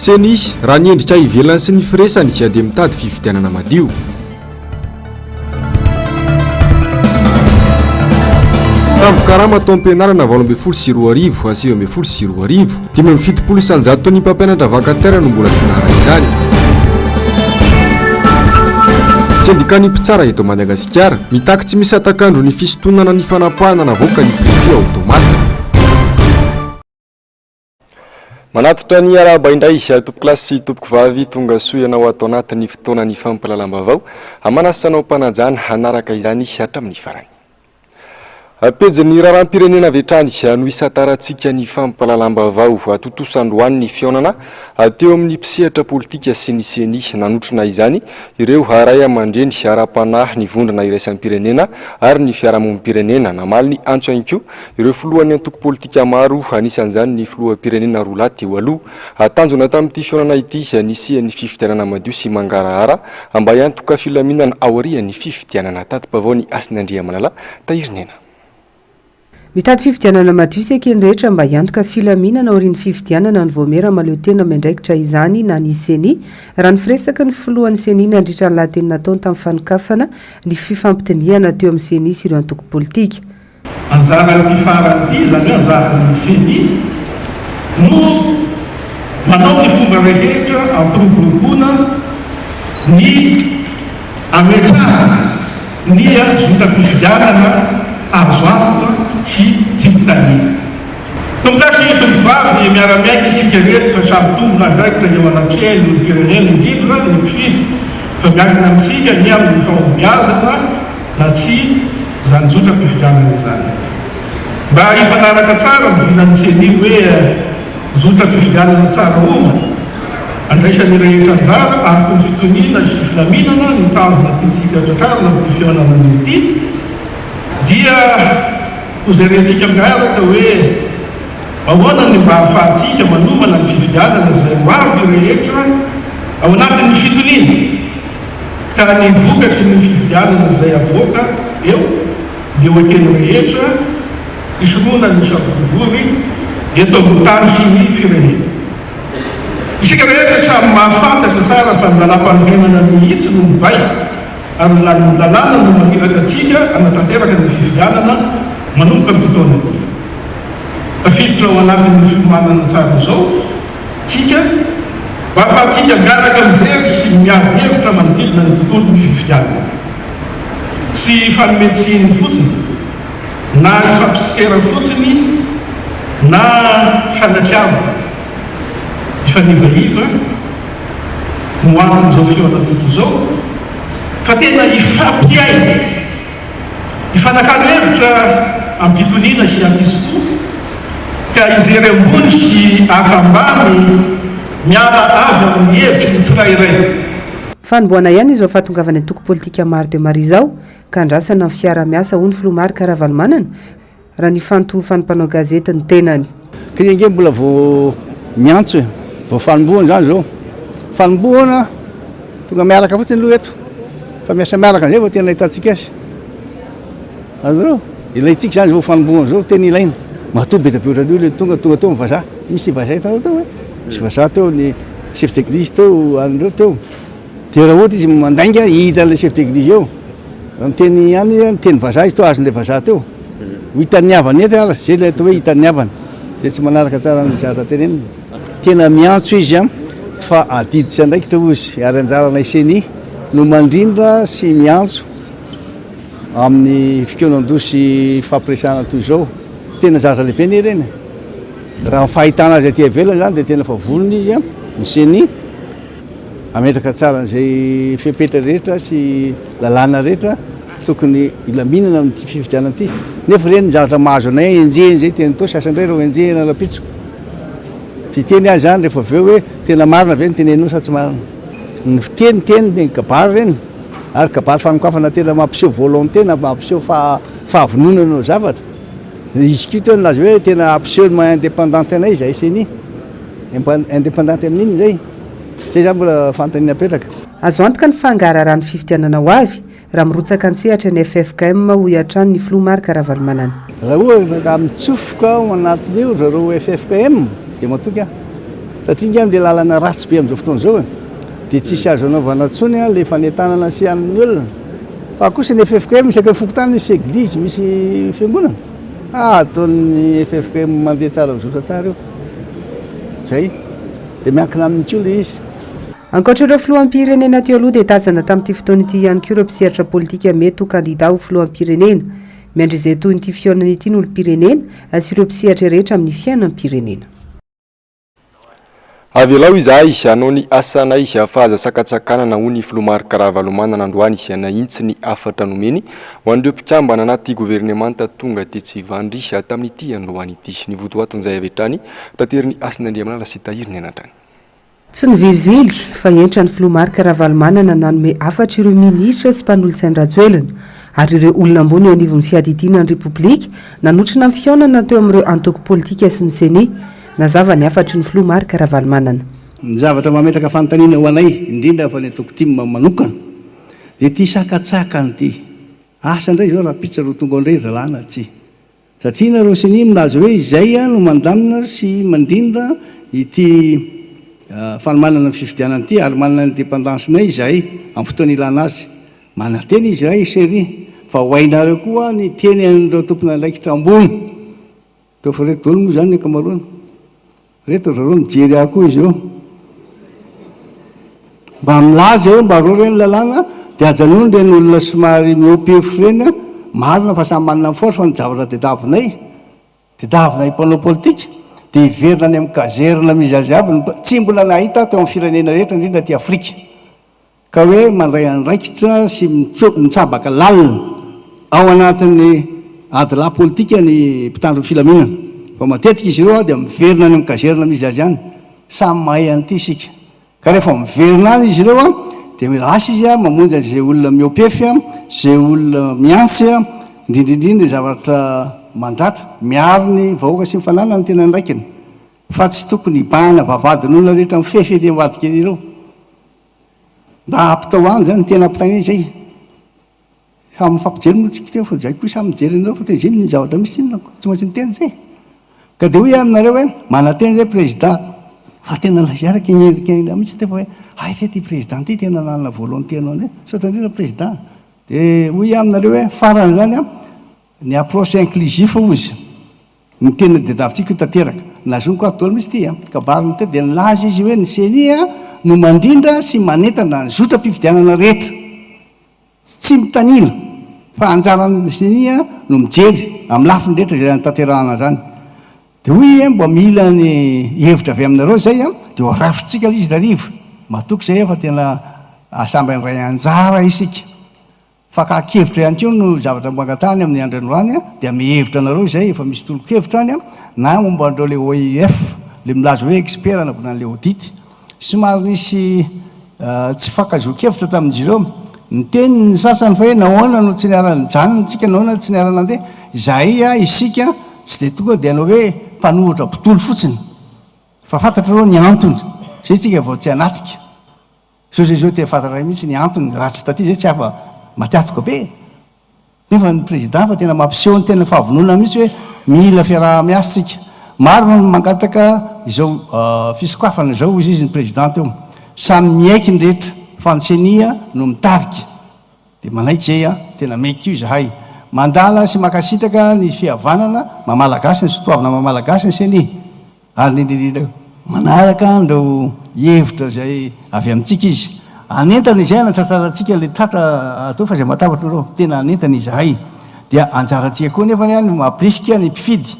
Ceni, raha ny endrika ivelany sy ny firesany dia mitady fifidianana madio. Tambin-karama taom-pianarana 2018 2019, 75 isan-jaton'ny mpampianatra vacataire no mbola tsy naharay izany. Sendikan'ny mpitsara eto Madagasikara, mitaky tsy misy hatak'andro ny fisintonana ny fanapahana navoakan'ny Préfet ao Toamasina. Manatitra ny arahaba indray tompokolahy sy tompokovavy tonga soa ianao ato anatin'ny fotoanan'ny fampahalalam-baovao. Manasa anao am-panajana hanaraka izany hatramin'ny farany. Pejin'ny raharaham-pirenena avy hatrany no hisantarantsika ny fampahalalam-baovao. Tontosa androany ny fihaonana teo amin'ny mpisehatra politika sy ny Ceni. Nanotrona izany ireo raiamandreny ara-panahy, ny vondrona iraisam-pirenena ary ny fiarahamonim-pirenena. Namaly ny antso ihany koa Ireo filohan'ny antoko politika maro, anisan'izany ny filoham-pirenena roa lahy teo aloha. Tanjona tamin'ity fihaonana ity ny hisian'ny fifidianana madio sy mangarahara mba hiantoka filaminana aorian'ny fifidianana. Tati-baovao ny Hasina Andriamanala, Tahirinena. Mitady fifidianana madio sy eken'ny rehetra mba hiantoka filaminana aorian'ny fifidianana ny Vaomiera mahaleotena miandraikitra izany na ny Ceni, raha ny firesaky ny filohan'ny Ceni nandritra ny lahateny nataony tamin'ny fanokafana ny fifampidinihana teo amin'ny Ceni sy ireo antoko politika. Anjaran'ity farany ity, izany hoe anjaran'ny Ceni, no manao ny fomba rehetra hampiroboroboana ny hametrahana ny zotram-pifidianana azo antoka sy tsy mitanila. Tompok'ahy sy tompokovavy, miara-miaiky isika rehetra fa samy tompon'andraikitra eo anatrehan'ny olom-pirenena indrindra ny mpifidy fa miankina amintsika ny amin'ny fahombiazana na tsia izany zotram-pifidianana izany. Mba hifanaraka tsara amin'ny vinan'ny Ceni hoe zotram-pifidianana tsara omana, andraisan'ny rehetra anjara araka ny fitoniana sy filaminana ny tanjona tiantsika tratrarina amin'ity fihaonana anio ity, dia hojerentsika miaraka hoe ahoana ny mba ahafahantsika manomana ny fifidianana izay ho avy rehetra ao anatin'ny fitoniana. Ka ny vokatry ny fifidianana izay avoaka eo dia ho eken'ny rehetra hisorohana ny savorovoro eto amin'ny tany sy ny firenena. Isika rehetra samy mahafantatra tsara fa ny lalàmpanorenana mihitsy no mibaiko ary ny lalàna no maniraka antsika hanatanteraka ny fifidianana manomboka amin'ity taona ity. Tafiditra ao anatin'ny fiomanana tsara izao. Tsika, mba ahafahantsika miaraka mijery sy miady hevitra manodidina ny tontolon'ny fifidianana. Tsy hifanome tsiny fotsiny, na hifampisikera fotsiny, na sanatriavina hifanivaiva no anton'izao fihaonantsika izao, fa tena hifampihaino. Hifanakalo hevitra am-pitoniana sy an-kitsim-po, ka hijery ambony sy haka ambany miala avy amin'ny hevitry ny tsirairay. Fanombohana ihany izao fahatongavan'ny antoko politika maro dia maro izao, ka andrasana ny fiaraha-miasa, hoy ny filoha Marc Ravalomanana, Raha nifantofan'ny mpanao gazety ny tenany. Kay ange mbola vao miantso e, vao fanombohana izany izao. Fanombohana, tonga miaraka fotsiny aloha eto, fa miasa miaraka amin'izay vao tena ahitantsika azy. Azonareo? Ilaintsika izany izao fanombohana izao, tena ilaina. Matoa be dia be ohatran'io ilay tonga, tonga teo ny vazaha. Misy vazaha hitanao teo e? Misy vazaha teo, ny chef d'église teo, an'ireo teo. Dia raha ohatra izy mandainga, hitan'ilay chef d'église eo. Raha miteny ihany izy, miteny vazaha izy toa azon'ilay vazaha teo. Ho hitan'ny havany eto ary, izay ilay atao hoe hitan'ny havany. Izay tsy manaraka tsara ny zavatra tenenina. Tena miantso izy an, fa adidy sy andraikitra hoy izy, ary anjaranay Ceni no mandrindra sy miantso amin'ny fikaonan-doha sy fampiresahana toy izao. Tena zavatra lehibe anie ireny e. Raha ny fahitana azy aty ivelany izany dia tena efa vonona izy an, ny Ceni. Hametraka tsara an'izay fepetra rehetra sy lalàna rehetra tokony hilaminana amin'ity fifidianana ity. Nefa ireny ny zavatra mahazo anay enjehina izay teny Itaosy, asa indray ireo enjehina rahampitso. Tsy hiteny aho izany rehefa avy eo hoe tena marina ve ny teneninao sa tsy marina. Ny fiteny teny ny kabary ireny ary kabary fanokafana tena mampiseho volonté na mampiseho fahavononana hanao zavatra. Izy koa teo nilaza hoe tena hampiseho ny maha indépendante anay izahay Ceni. Indépendante amin'inona izay? Izay izany mbola fanontaniana apetraka. Azo antoka ny fangaraharahan'ny fifidianana ho avy, raha mirotsaka an-tsehatra ny ffkm, hoy hatrany ny filoha Marc Ravalomanana. Raha ohatra ka mitsofoka ao anatin'io ry zareo ffkm dia matoky aho. Satria ange amin'ilay lalana ratsy be amin'izao fotoana izao e, dia tsisy azo anaovana intsony ilay fanentanana sy an'ny olona. Fa kosa ny ffkm isaky ny fokontany misy eglizy, misy fiangonana. Ah, ataon'ny ffkm mandeha tsara mizotra tsara io. Zay. Dia miankina aminy koa ilay izy. Ankoatra ireo filoham-pirenena teo aloha dia tazana tamin'ity fotoana ity ihany koa ireo mpisehatra politika mety ho kandida ho filoham-pirenena. Miandry izay tohin'ity fihaonana ity ny olom-pirenena sy ireo mpisehatra rehetra amin'ny fiainam-pirenena. Avelao izahay hanao ny asanay fa aza sakantsakanana, hoy ny filoha Marc Ravalomanana androany nahintsy ny hafatra nomeny ho an'ireo mpikambana anaty governemanta tonga tetsy Ivandry tamin'ity androany ity. Ny votoatin'izay avy hatrany taterin'i Hasina Andriamanala sy Tahiry Nianatrany. Tsy nivilivily fa hentra ny filoha Marc Ravalomanana nanome hafatra ireo minisitra sy mpanolotsain-dRajoelina ary ireo olona ambony eo anivon'ny fiadidiana ny Repoblika nanotrona ny fihaonana teo amin'ireo antoko politika sy ny Ceni. Nazava ny hafatry ny filoha Marc Ravalomanana. Ny zavatra mametraka fanontaniana ho anay, indrindra fa ny antoko tim manokana, dia ity sakantsakana ity. Asa indray izao rahampitso ro tonga ao indray ry zalahy na tsia. Satria nareo ceni milaza hoe izay no mandamina sy mandrindra ity fanomanana ny fifidianana ity ary manana ny indépendance-nay izahay amin'ny fotoana ilana azy. Manantena izahay chérie fa ho hainareo koa ny teny an'ireo tompon'andraikitra ambony. Toa fa reto daholo moa izany ny ankamaroany. Reto ry zareo mijery ahy koa izy io. Mba milaza hoe mba reo re ny lalàna dia ajanony ireny olona somary mihoa-pefy ireny an! Marina fa samy manana ny force fa ny zavatra tediavinay, tediavinay mpanao politika dia hiverina any amin'ny caserne misy azy aby ny tsy mbola nahita aho teo amin'ny firenena rehetra indrindra aty Afrika. Ka hoe mandray andraikitra sy mitsabaka lalina ao anatin'ny adilahy politika ny mpitandro ny filaminana. Fa matetika izy ireo dia miverina any amin'ny caserne misy azy any. Samy mahay an'ity isika. Ka rehefa miverina any izy ireo dia lasa izy mamonjy an'izay olona mihoa-pefy, izay olona mihantsy, indrindra indrindra ny zavatra mandratra. Miaro ny vahoaka sy ny fananany ny tena andraikiny. Fa tsy tokony hibahana vavahadin'olona rehetra mifefy ery ambadika ery ireo. Mba ampitao any zany, tena ampitaina izay. Samy mifampijery moa tsika teo fa zay koa samy mijery anareo fa tena izay ny zavatra misy tsinona ko, tsy maintsy miteny zay. Ka dia hoy aho aminareo hoe manantena zay président fa tena lazaina araka ny endrika indray mihitsy teo fa hoe hay ve ity président ity tena nanana volonté hanao an'izay, misaotra indrindra président. Dia hoy aho aminareo hoe farany zany an, ny approche inclusif hozy. Ny tena diadavintsika io tanteraka. Nazoniko ato daholo mihitsy ity an. Kabariny teo dia nilaza izy hoe ny ceni no mandrindra sy manentana ny zotram-pifidianana rehetra. Tsy mitanila fa anjaran'ny ceni no mijery amin'ny lafiny rehetra izay hanatanterahana izany. Dia hoy izy mba mila ny hevitra avy aminareo izay an, dia ho rafitritsika ilay izy rariva. Matoky izay aho fa tena samby handray anjara isika. Fakan-kevitra ihany koa no zavatra mba angatahany amin'ny andro androany dia mihevitra anareo izay efa misy tolo-kevitra any na momba an'ireo le OIF le milaza hoe expert hanavona an'le audit. Somary nisy tsy fankazoan-kevitra tamin'izy ireo. Niteny ny sasany fa hoe nahoana no tsy niara-nijanona tsika, nahoana tsy niara-nandeha. Izahay, isika tsy dia tonga dia hanao hoe mpanohitra bontolo fotsiny fa fantatrareo ny antony izay tsika vao tsy hanatrika. Zao zay zao te fantatray mihitsy ny antony raha tsy taty zay tsy afa matiatoka be e! Nefa ny président fa tena mampiseho ny tena fahavononana mihitsy hoe mila fiaraha miasa tsika. Maro no mangataka izao fisokafana izao hozy izy ny président teo. Samy miaiky ny rehetra fa ny ceni no mitarika. Dia manaiky zay an! Tena maiky koa izahay. Mandala sy mankasitraka ny fihavanana maha malagasy ny sotoavina maha malagasy ny ceni. Ary indrindra indrindra manaraka an'ireo hevitra izay avy amintsika izy. Hanentana izay hanatratrarantsika ilay tratra atao fa izay matahotra ireo. Tena hanentana izahay. Dia anjarantsika koa anefa ny mampirisika ny mpifidy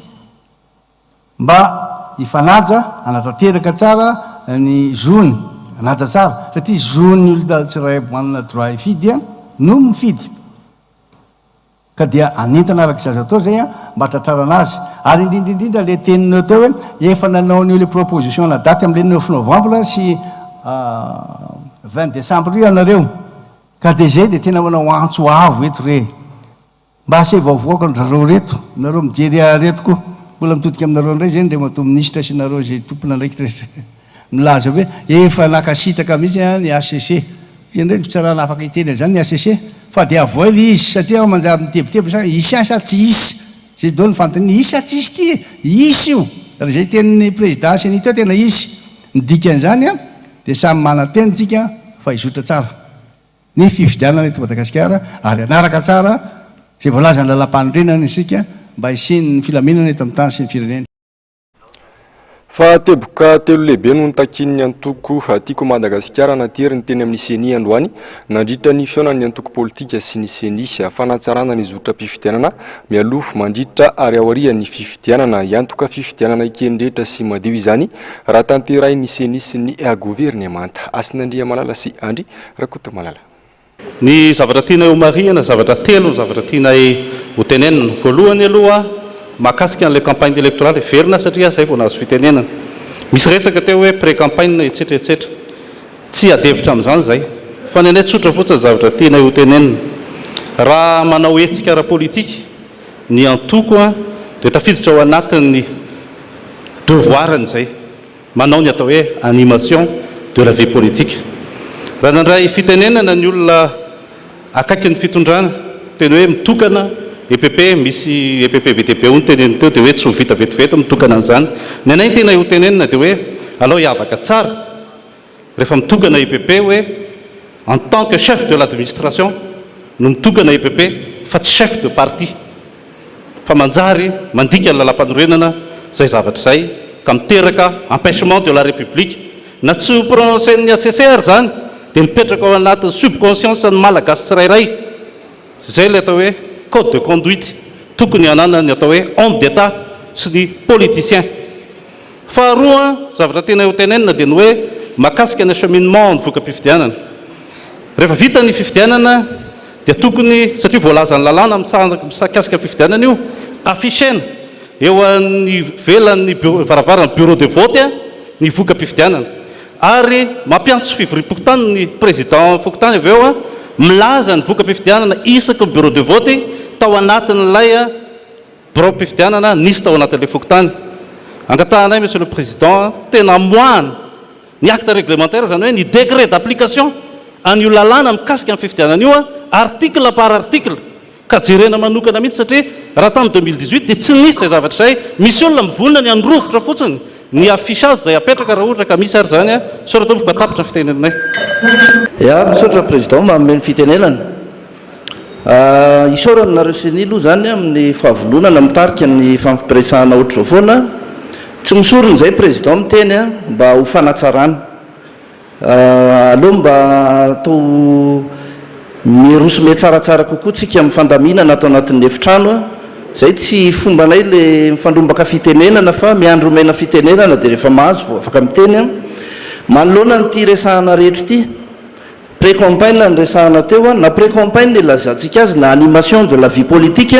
mba hifanaja, hanatanteraka tsara ny zony, hanaja tsara satria zon'ny olona tsirairay manana droit hifidy no mifidy. Ka dia hanentana araka izay azo atao izay mba hatratrarana azy. Ary indrindra indrindra ilay teninao teo hoe efa nanao an'io ilay proposition ana daty amin'ilay neuf novembre sy 20 décembre io ianareo. Ka dia izay dia tena manao antso avo eto re. Mba asaivo avoaka ry zareo ireto, nareo mijery ahy ireto koa. Mbola mitodika aminareo indray izay Andriamatoa Minisitra sy nareo izay tompon'andraikitra milaza hoe efa nankasitraka mihitsy ny HCC. Izay indray ny fitsarana afaka hiteny an'izany ny HCC fa dia avoay ilay izy satria manjary mitebiteby sa hisy ahy sa tsy hisy. Izay daholo ny fanontaniana, hisy sa tsy hisy ity e? Hisy io! Raha izay tenin'ny président ceni teo tena hisy. Ny dikan'izany dia samy manantena isika fa hizotra tsara ny fifidianana eto Madagasikara ary hanaraka tsara izay voalazan'ny lalàmpanorenana isika mba hisian'ny filaminana eto amin'ny tany sy ny firenena. Fa teboka telo lehibe no notakian'ny antoko Tiako Madagasikara nateriny teny amin'ny Ceni androany nandritra ny fihaonan'ny antoko politika sy ny Ceni. Fanatsarana ny zotram-pifidianana mialoha, mandritra ary aorian'ny fifidianana. Hiantoka fifidianana eken'ny rehetra sy madio izany raha tanterahin'ny Ceni sy ny governemanta. Hasina Andriamalala sy Andry Rakotomalala. Ny zavatra tianay ho marihina, zavatra telo ny zavatra tianay ho tenenina. Voalohany aloha, mahakasika an'ilay campagne électorale, heverina satria izay vao nahazo fitenenana. Misy resaka teo hoe pré-campagne etsetra etsetra. Tsy hiady hevitra amin'izany izahay. Fa ny anay tsotra fotsiny ny zavatra tianay ho tenenina. Raha manao hetsika ara-politika ny antoko dia tafiditra ao anatin'ny devoir-ny izay. Manao ny atao hoe animation de la vie politique. Raha nandray fitenenana ny olona akaikin'ny fitondrana, teny hoe mitokana EPP, misy EPP be dia be hoy ny teneniny teo, dia hoe tsy ho vita vetivety mitokana an'izany. Ny anay ny tianay ho tenenina dia hoe alao hiavaka tsara rehefa mitokana EPP hoe en tant que chef de l'administration no mitokana EPP fa tsy chef de parti. Fa manjary mandika ny lalàmpanorenana izay zavatra izay ka miteraka empêchement de la République. Na tsy ho prononcer-n'ny HCC ary izany dia mipetraka ao anatin'ny subconscience ny Malagasy tsirairay. Izay ilay atao hoe code de conduite tokony hananan'ny atao hoe homme d'Etat sy ny politicien. Faharoa, zavatra tianay ho tenenina dia ny hoe mahakasika ny acheminement ny voka-pifidianana. Rehefa vita ny fifidianana dia tokony, satria voalazan'ny lalàna mikasika ny fifidianana io, afficher-na eo ivelan'ny varavaran'ny bureau de vote ny voka-pifidianana. Ary mampiantso fivoriam-pokontany ny président fokontany avy eo milaza ny voka-pifidianana isaky ny bureau de vote tao anatin'ilay Biraom-pifidianana nisy tao anatin'ilay fokontany. Angatahanay Monsieur le Président tena amoahana ny acte réglementaire izany hoe ny décret d'application an'io lalàna mikasika ny fifidianana io article par article ka jerena manokana mihitsy satria raha tamin'ny 2018 dia tsy nisy izay zavatra izay. Misy olona mivonona ny handrovitra fotsiny ny affichage izay apetraka raha ohatra ka misy ary izany. Misaotra tompoko fa tapitra ny fitenenanay. Ya, misaotra Président manome ny fitenenana. Isaorana nareo ceni aloha zany amin'ny fahavononana mitarika ny fampiresahana ohatr'izao foana. Tsy misorona izay président miteny mba ho fanatsarana. Aleo mba atao miroso mihatsaratsara kokoa tsika amin'ny fandaminana ato anatin'ny efitrano. Izay tsy fombanay le mifandrombaka fitenenana fa miandry omena fitenenana dia rehefa mahazo vao afaka miteny. Manoloana an'ity resahana rehetra ity. Pré-campaign no resahana teo, na pré-campaign ilazantsika azy na animation de la vie politique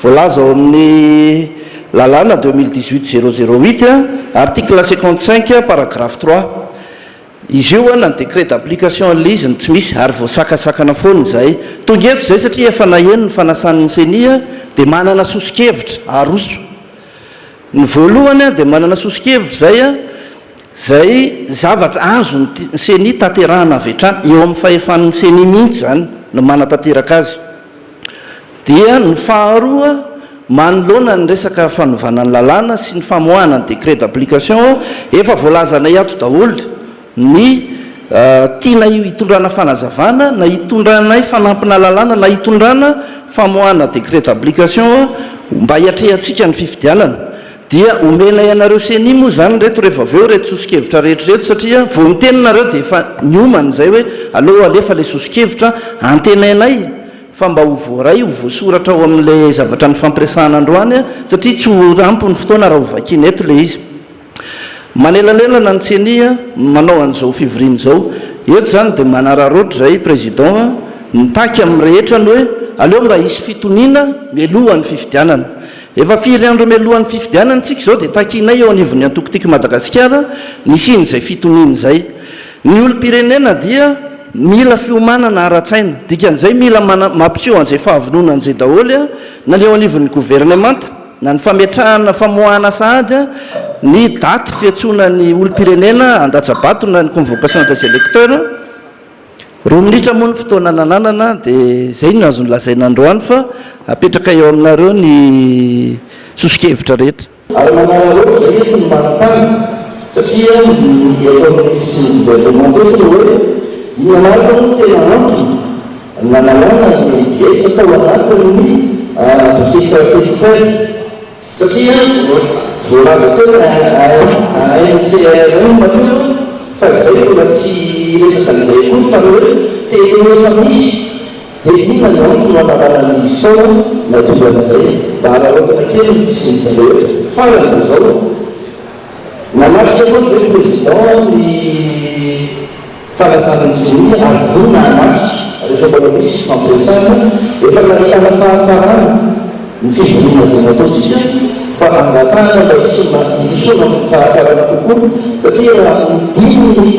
voalaza ao amin'ny lalàna 2018 008, article 55 paragraphe 3. Izy io na ny décret d'application an'ilay izy no tsy misy ary voasakasakana foana izahay. Tonga eto izay satria efa naheno ny fanasan'ny ceni dia manana soso-kevitra aroso. Ny voalohany dia manana soso-kevitra izay Izay zavatra azon'ny ceni tanterahana avy hatrany, eo amin'ny fahefan'ny ceni mihitsy izany no manatanteraka azy. Dia ny faharoa, manoloana ny resaka fanovana ny lalàna sy ny famoahana ny décret d'application, efa voalazanay ato daholo ny tianay hitondrana fanazavana na hitondranay fanampina lalàna na hitondrana famoahana décret d'application mba hiatrehantsika ny fifidianana. Dia omenay anareo ceni moa izany ireto rehefa avy eo ireto soso-kevitra rehetra ireto satria vao niteny nareo dia efa niomana izay hoe aleo alefa ilay soso-kevitra, antenainay fa mba ho voaray, ho voasoratra ao amin'ilay zavatra nifampiresahana androany satria tsy ho ampy ny fotoana raha ho vakiana eto ilay izy. Manelanelana ny ceni manao an'izao fivoriana izao. Eto izany dia manararaotra izay Président mitaky amin'ny rehetra ny hoe aleo mba hisy fitoniana mialohan'ny fifidianana. Efa firy andro mialohan'ny fifidianana isika izao dia takianay eo anivon'ny antoko Tiako i Madagasikara ny hisian'izay fitoniana izay. Ny olom-pirenena dia mila fiomanana ara-tsaina, dikan'izay mila mampiseho an'izay fahavononana izay daholo na ny eo anivon'ny governemanta, na ny fametrahana famoahana sahady ny daty fiantsoana ny olom-pirenena handatsa-bato na ny convocation des électeurs. Roa minitra moa ny fotoana nananana dia izay no azo nolazaina androany fa apetraka eo aminareo ny soso-kevitra rehetra. Ary manararaotra eto ny marin-tany. Satria ny eto amin'ny fisian'ny gouvernement eto no hoe inona marina moa no tena antony nanalana ny mbs tao anatin'ny budget satellitaire? Satria voalaza teo ny ANCRM teo fa izay mbola tsy hiresaka an'izay akory fa ny hoe télé efa misy dia inona no antony hanalana ny son nahatonga an'izay? Mba hararaotina kely ny fisian'izareo eto. Farany dia izao. Nanatrika koa ve ny Président ny fanasana ny Ceni ary vonona hanatrika rehefa mbola misy fifampiresahana? Efa nahitana fahatsarana ny fivoriana izay nataontsika fa angatahana mba hisoana hirosoana amin'ny fahatsarana kokoa satria raha amin'ny dimy ny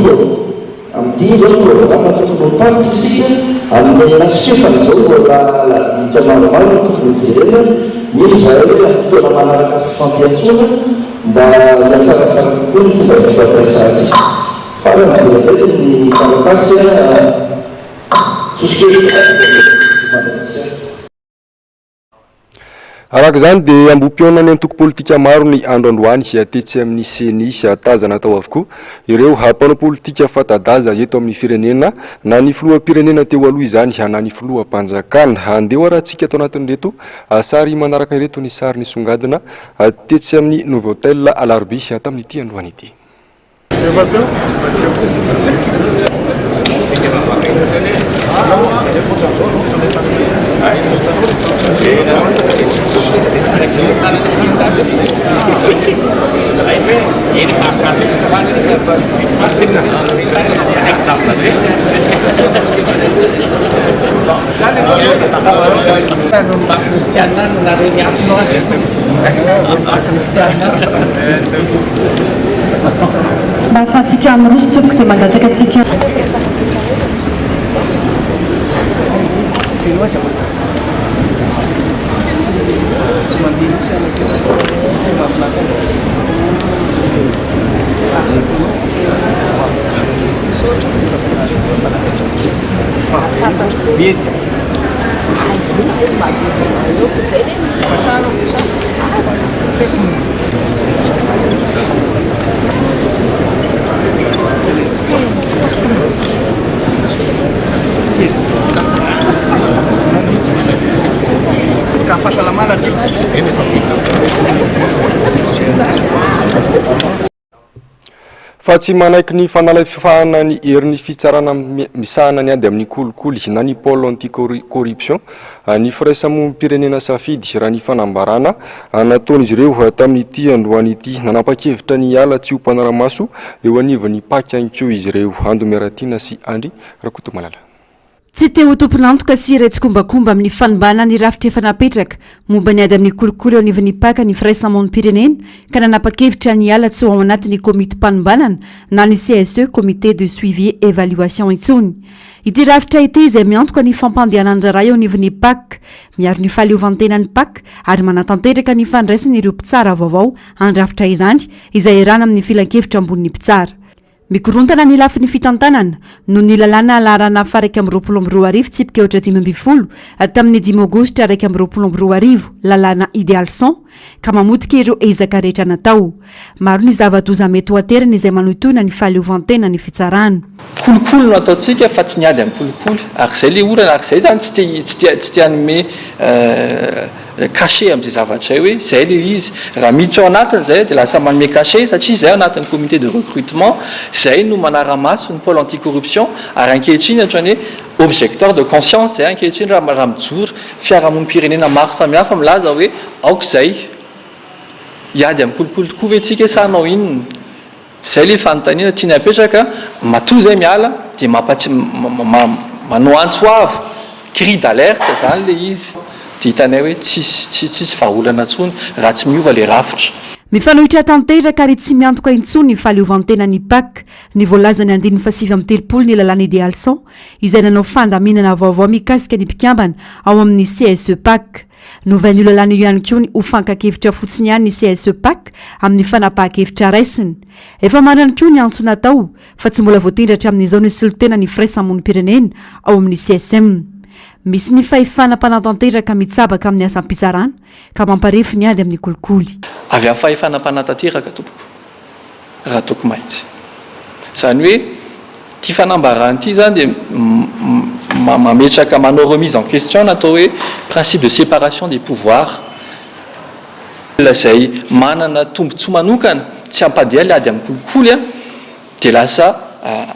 Amin'ity izao ny programa tokony ho tapitra isika amin'ny enina sy fefany izao mbola lahadinika maromaro no tokony ho jerena, mino izahay hoe amin'ny fotoana manaraka fifampiantsoana mba hihatsaratsara kokoa ny fomba fifampiresahantsika. Farany dia ireto ny taratasy soso-kevitra avy eto Madagasikara. Araka izany dia ambohipihaonan'ny antoko politika maro ny andro androany tetsy amin'ny Ceni. Tazana tao avokoa ireo mpanao politika fanta-daza eto amin'ny firenena na ny filoham-pirenena teo aloha izany na ny filoham-panjakana. Andeha ho arahantsika ato anatin'ireto sary manaraka ireto ny sary nisongadina tetsy amin'ny Novotel Alarobia tamin'ity androany ity. Mba ahafahantsika miroso tompoko dia mangataka antsika. Fa tsy manaiky ny fanalefahana ny herin'ny fitsarana misahana ny ady amin'ny kolikoly na ny pôle anti-corruption ny firaisamonim-pirenena Safidy, raha ny fanambarana nataon'izy ireo tamin'ity androany ity. Nanapa-kevitra ny hiala tsy ho mpanara-maso eo anivon'ny Pac ihany koa izy ireo. Ando Miaratiana sy Andry Rakotomalala. Tsy te ho tompon'antoka sy hiray tsikombakomba amin'ny fanimbana ny rafitra efa napetraka momba ny ady amin'ny kolikoly eo anivon'ny Pac ny firaisamonim-pirenena ka nanapa-kevitra ny hiala tsy ho ao anatin'ny komitim-panombanana na ny CSE, Comité de Suivi et Évaluation, intsony. Ity rafitra ity izay miantoka ny fampandehanan-draharaha eo anivon'ny Pac, miaro ny fahaleovantenan'ny Pac ary manatanteraka ny fandraisana ireo mpitsara vaovao handrafitra izany izay iarahana amin'ny filankevitra ambonin'ny mpitsara. Mikorontana ny lafiny fitantanana noho ny lalàna laharana faha 2021 tsipika aotra 15 tamin'ny dimy aogositra 2021, lalàna Idealson, ka mamotika ireo ezaka rehetra natao. Maro ny zava-doza mety ho aterany izay manohitohina ny fahaleovantenan'ny fitsarana. Kolikoly no ataontsika fa tsy miady amin'ny kolikoly ary izay ilay olana ary izay izany tsy te tsy te tsy te hanome cachet amin'izay zavatra izay hoe izay ilay izy. Raha miditra ao anatiny izay dia lasa manome cachet satria izay ao anatin'ny comité de recrutement, izay no manara-maso ny pôle anti-corruption ary ankehitriny ohatran'ny hoe objecteur de conscience izay ankehitriny raha raha mijoro fiarahamonim-pirenena maro samihafa milaza hoe aoka izay, hiady amin'ny kolikoly tokoa ve tsika sa hanao inona? Zay le fanontaniana tiany apetraka, matoa zay miala dia mampatsy manao antso avo, cri d'alerte zany le izy, dia hitanay hoe tsisy tsisy vahaolana intsony raha tsy miova le rafitra. Mifanohitra tanteraka ary tsy miantoka intsony ny fahaleovantenan'ny Pac ny voalazan'ny andininy faha-39 ny lalàna Idealson izay nanao fandaminana vaovao mikasika ny mpikambana ao amin'ny CSE Pac. Novain'io lalàna io ihany koa ny ho fankan-kevitra fotsiny ihany ny CSE Pac amin'ny fanapahan-kevitra raisiny. Efa maro ihany koa ny antso natao fa tsy mbola voatendry hatramin'izao ny solontena ny firaisamonim-pirenena ao amin'ny CSM. Misy ny fahefana mpanatanteraka mitsabaka amin'ny asam-pitsarana ka mamparefo ny ady amin'ny kolikoly. Avy amin'ny fahefana mpanatanteraka tompoko. raha tokony mahitsy. Izany hoe ity fanambarana ity izany dia mametraka, manao remise en question ny atao hoe principe de séparation des pouvoirs. Olona izay manana tombontsoa manokana tsy hampadeha ilay ady amin'ny kolikoly dia lasa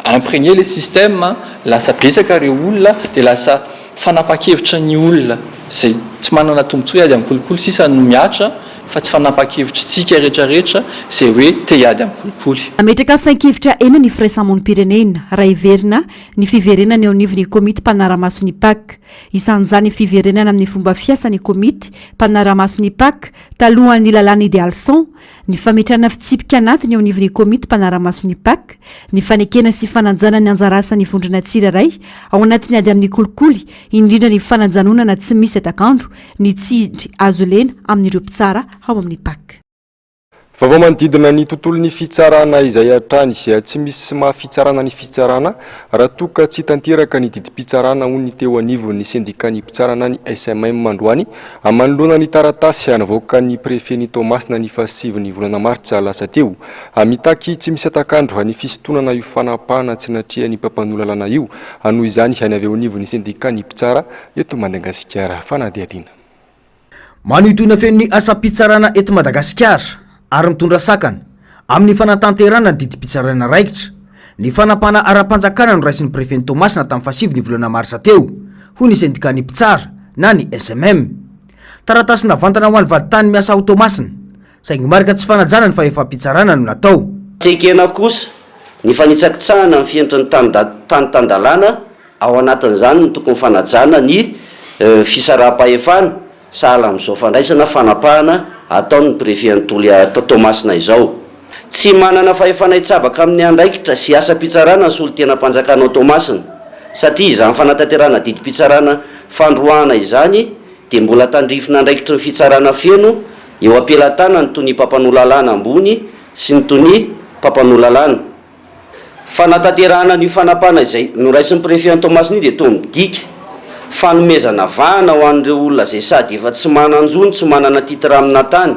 imprégné le système, lasa betsaka ireo olona dia lasa fanapahan-kevitra ny olona izay tsy manana tombontsoa hiady amin'ny kolikoly sisa no mihatra fa tsy fanapahan-kevitr'tsika rehetra rehetra izay hoe te hiady amin'ny kolikoly. Nametraka fehin-kevitra eny ny firaisamonim-pirenena raha heverina ny fiverenana eo anivon'ny komity mpanara-maso ny Pac. Isan'izany ny fiverenana amin'ny fomba fiasan'ny komity mpanara-maso ny Pac talohan'ny lalàna Idealson, ny fametrahana fitsipika anatiny eo anivon'ny komity mpanara-maso ny Pac, ny fanekena sy fanajana ny anjara asan'ny vondrona tsirairay ao anatin'ny ady amin'ny kolikoly, indrindra ny fanajanonana tsy misy hatak'andro ny tsindry azo lena amin'ireo mpitsara ao amin'ny Pac. Vaovao manodidina ny tontolon'ny fitsarana izay hatrany. Tsy misy maha fitsarana ny fitsarana raha toa ka tsy tanteraka ny didim-pitsarana hoy ny teo anivon'ny sendikan'ny mpitsara na ny SMM androany manoloana ny taratasy navoakan'ny prefen'i Toamasina ny fahasivin'ny volana martsa lasa teo. Mitaky tsy misy hatak'andro ny fisintonana io fanapahana tsy natrehan'ny mpampanoa lalàna io noho izany ny avy eo anivon'ny sendikan'ny mpitsara eto Madagasikara. Fanadihadiana. Manohintohina feno ny asam-pitsarana eto Madagasikara ary mitondra sakana amin'ny fanatanterahana ny didim-pitsarana raikitra ny fanapahana ara-panjakana noraisin'ny prefen'i Toamasina tamin'ny fahasivy ny volana marsa teo, hoy ny sendikan'ny mpitsara na ny SMM. Taratasy navantana ho an'ny vadintany miasa ao Toamasina, saingy marika tsy fanajana ny fahefam-pitsarana no natao. Tsy ekena kosa ny fanitsakitsahana ny fenitry ny tany tan-dalàna Ao anatin'izany ny tokony fanajana ny fisaraham-pahefana, sahala amin'izao fandraisana fanapahana ataon'ny Préfet an'i Toliara Toamasina izao. Tsy manana fahefana hitsabaka amin'ny andraikitra sy asam-pitsarana ny solontenam-panjakana ao Toamasina, satria izany fanatanterahana didim-pitsarana fandroahana izany dia mbola tandrifin'andraikitry ny fitsarana feno eo am-pelatanan'ny tonia mpampanoa lalàna ambony sy ny tonia mpampanoa lalàna. Fanatanterahana an'io fanapahana izay noraisin'ny Préfet an'i Toamasina io dia toa midika fanomezana vahana ho an'ireo olona izay sady efa tsy manan-jo no tsy manana titre amina tany,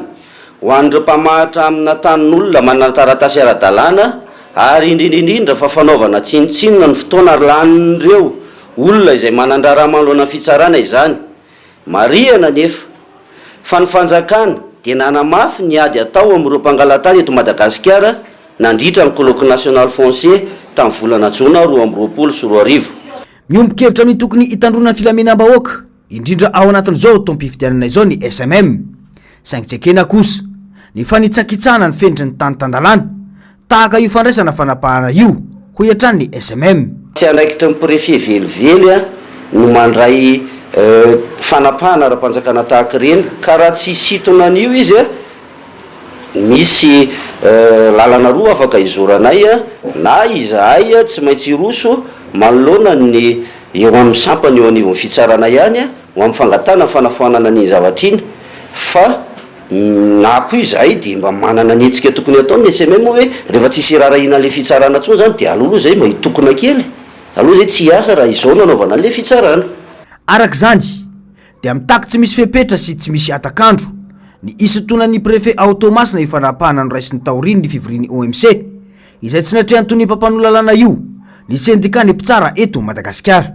ho an'ireo mpamahatra amina tanin'olona manana taratasy ara-dalàna ary indrindra indrindra fa fanaovana tsinontsinona ny fotoana lanin'ireo olona izay manan-draharaha manoloana ny fitsarana izany. Marihana anefa fa ny fanjakana dia nanamafy ny ady atao amin'ireo mpangala-tany eto Madagasikara nandritra ny Colloque National Foncier tamin'ny volana jona 2022. Miombon-kevitra amin'ny tokony hitandroana ny filaminam-bahoaka, indrindra ao anatin'izao taom-pifidianana izao ny SMM. Saingy tsy ekena kosa ny fanitsakitsahana ny fenitry ny tany tan-dalàna tahaka io fandraisana fanapahana io, hoy hatrany ny SMM. Tsy andraikitry ny Préfet velively no mandray fanapahana ara-panjakana tahaka ireny ka raha tsy hisintona an'io izy, misy lalana roa afaka hizoranay, na izahay tsy maintsy hiroso manoloana ny eo amin'ny sampana eo anivon'ny fitsarana ihany ho amin'ny fangatahana fanafoanana an'iny zavatra iny fa Na koa izahay dia mba manana ny hetsika tokony hatao ny SMM hoe rehefa tsisy hiraharahiana an'ilay fitsarana intsony izany dia aleo aloha izahay mba hitokona kely, aleo izahay tsy hiasa raha izao no hanaovana an'ilay fitsarana. Araka izany, dia mitaky tsy misy fepetra sy tsy misy hatak'andro ny hisintonan'ny Préfet ao Toamasina io fanapahana noraisiny taorian'ny fivorian'ny OMC, izay tsy natrehan'ny tonia mpampanoa lalàna io, ny sendikàn'ny mpitsara eto Madagasikara.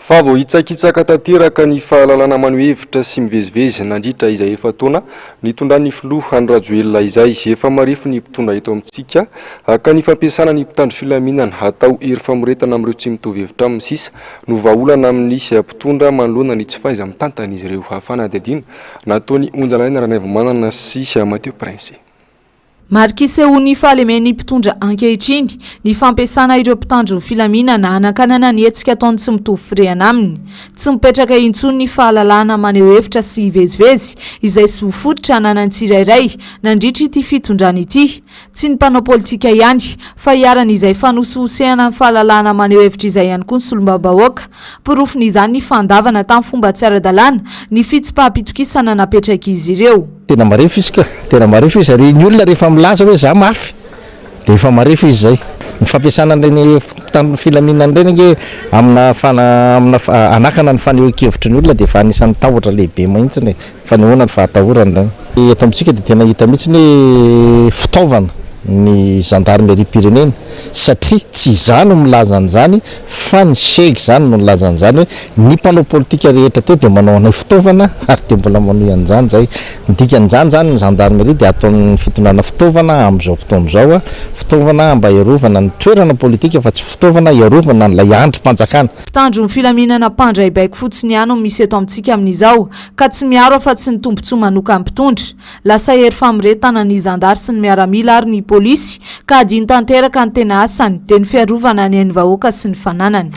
Fa voahitsakitsaka tanteraka ny fahalalana maneho hevitra sy mivezivezy nandritra izay efa-taona nitondran'ny filoha Andry Rajoelina izay. Efa marefo ny mpitondra eto amintsika ka ny fampiasana ny mpitandro filaminana hatao hery famoretana amin'ireo tsy mitovy hevitra aminy sisa no vahaolana amin'ny mpitondra manoloana ny tsy fahaiza-mitantan'izy ireo. Fanadihadiana nataon'i Onjalalaina Ranaivomanana sy Mathieu Prince. Marika isehoan'ny fahalemen'ny mpitondra ankehitriny ny fampiasana ireo mpitandro ny filaminana hanakanana ny hetsika ataon'ny tsy mitovy firehana aminy. Tsy mipetraka intsony ny fahalalahana maneho hevitra sy hivezivezy izay zo fototra ananan'ny tsirairay nandritra ity fitondrana ity. Tsy ny mpanao politika ihany fa iharan'izay fanosihosehana ny fahalalahana maneho hevitra izay ihany koa ny solombavambahoaka. Porofon'izany ny fandavana tamin'ny fomba tsy ara-dalàna ny fitsipaham-pitokisana napetrak'izy ireo. Tena marefo izy ka, tena marefo izy ary ny olona rehefa milaza hoe za mafy dia efa marefo izy zay. Ny fampiasana an'ireny mpitandro ny filaminana ireny ange amina fana amina hanakana ny fanehoan-kevitry ny olona dia efa anisan'ny tahotra lehibe mihitsy e, fanehoana ny fahatahorana izany. Eto amintsika dia tena hita mihitsy ny hoe fitaovana ny zandarimeriam-pirenena satria tsy izaho no milaza an'izany fa ny seg izany no nilaza an'izany hoe ny mpanao politika rehetra teo dia manao anay fitaovana ary dia mbola manohy an'izany izay. Ny dikan'izany izany ny zandarmeria dia ataon'ny fitondrana fitaovana amin'izao fotoana izao, fitaovana mba hiarovana ny toerana politika fa tsy fitaovana hiarovana an'ilay andrim-panjakana. Mpitandro ny filaminana mpandray baiko fotsiny ihany no misy eto amintsika amin'izao, ka tsy miaro afa-tsy ny tombontsoa manokan'ny mpitondra. Lasa hery famoretana ny zandary sy ny miaramila ary ny polisy, ka hadino tanteraka ny tena asany, dia ny fiarovana ny ain'ny vahoaka sy ny fananany.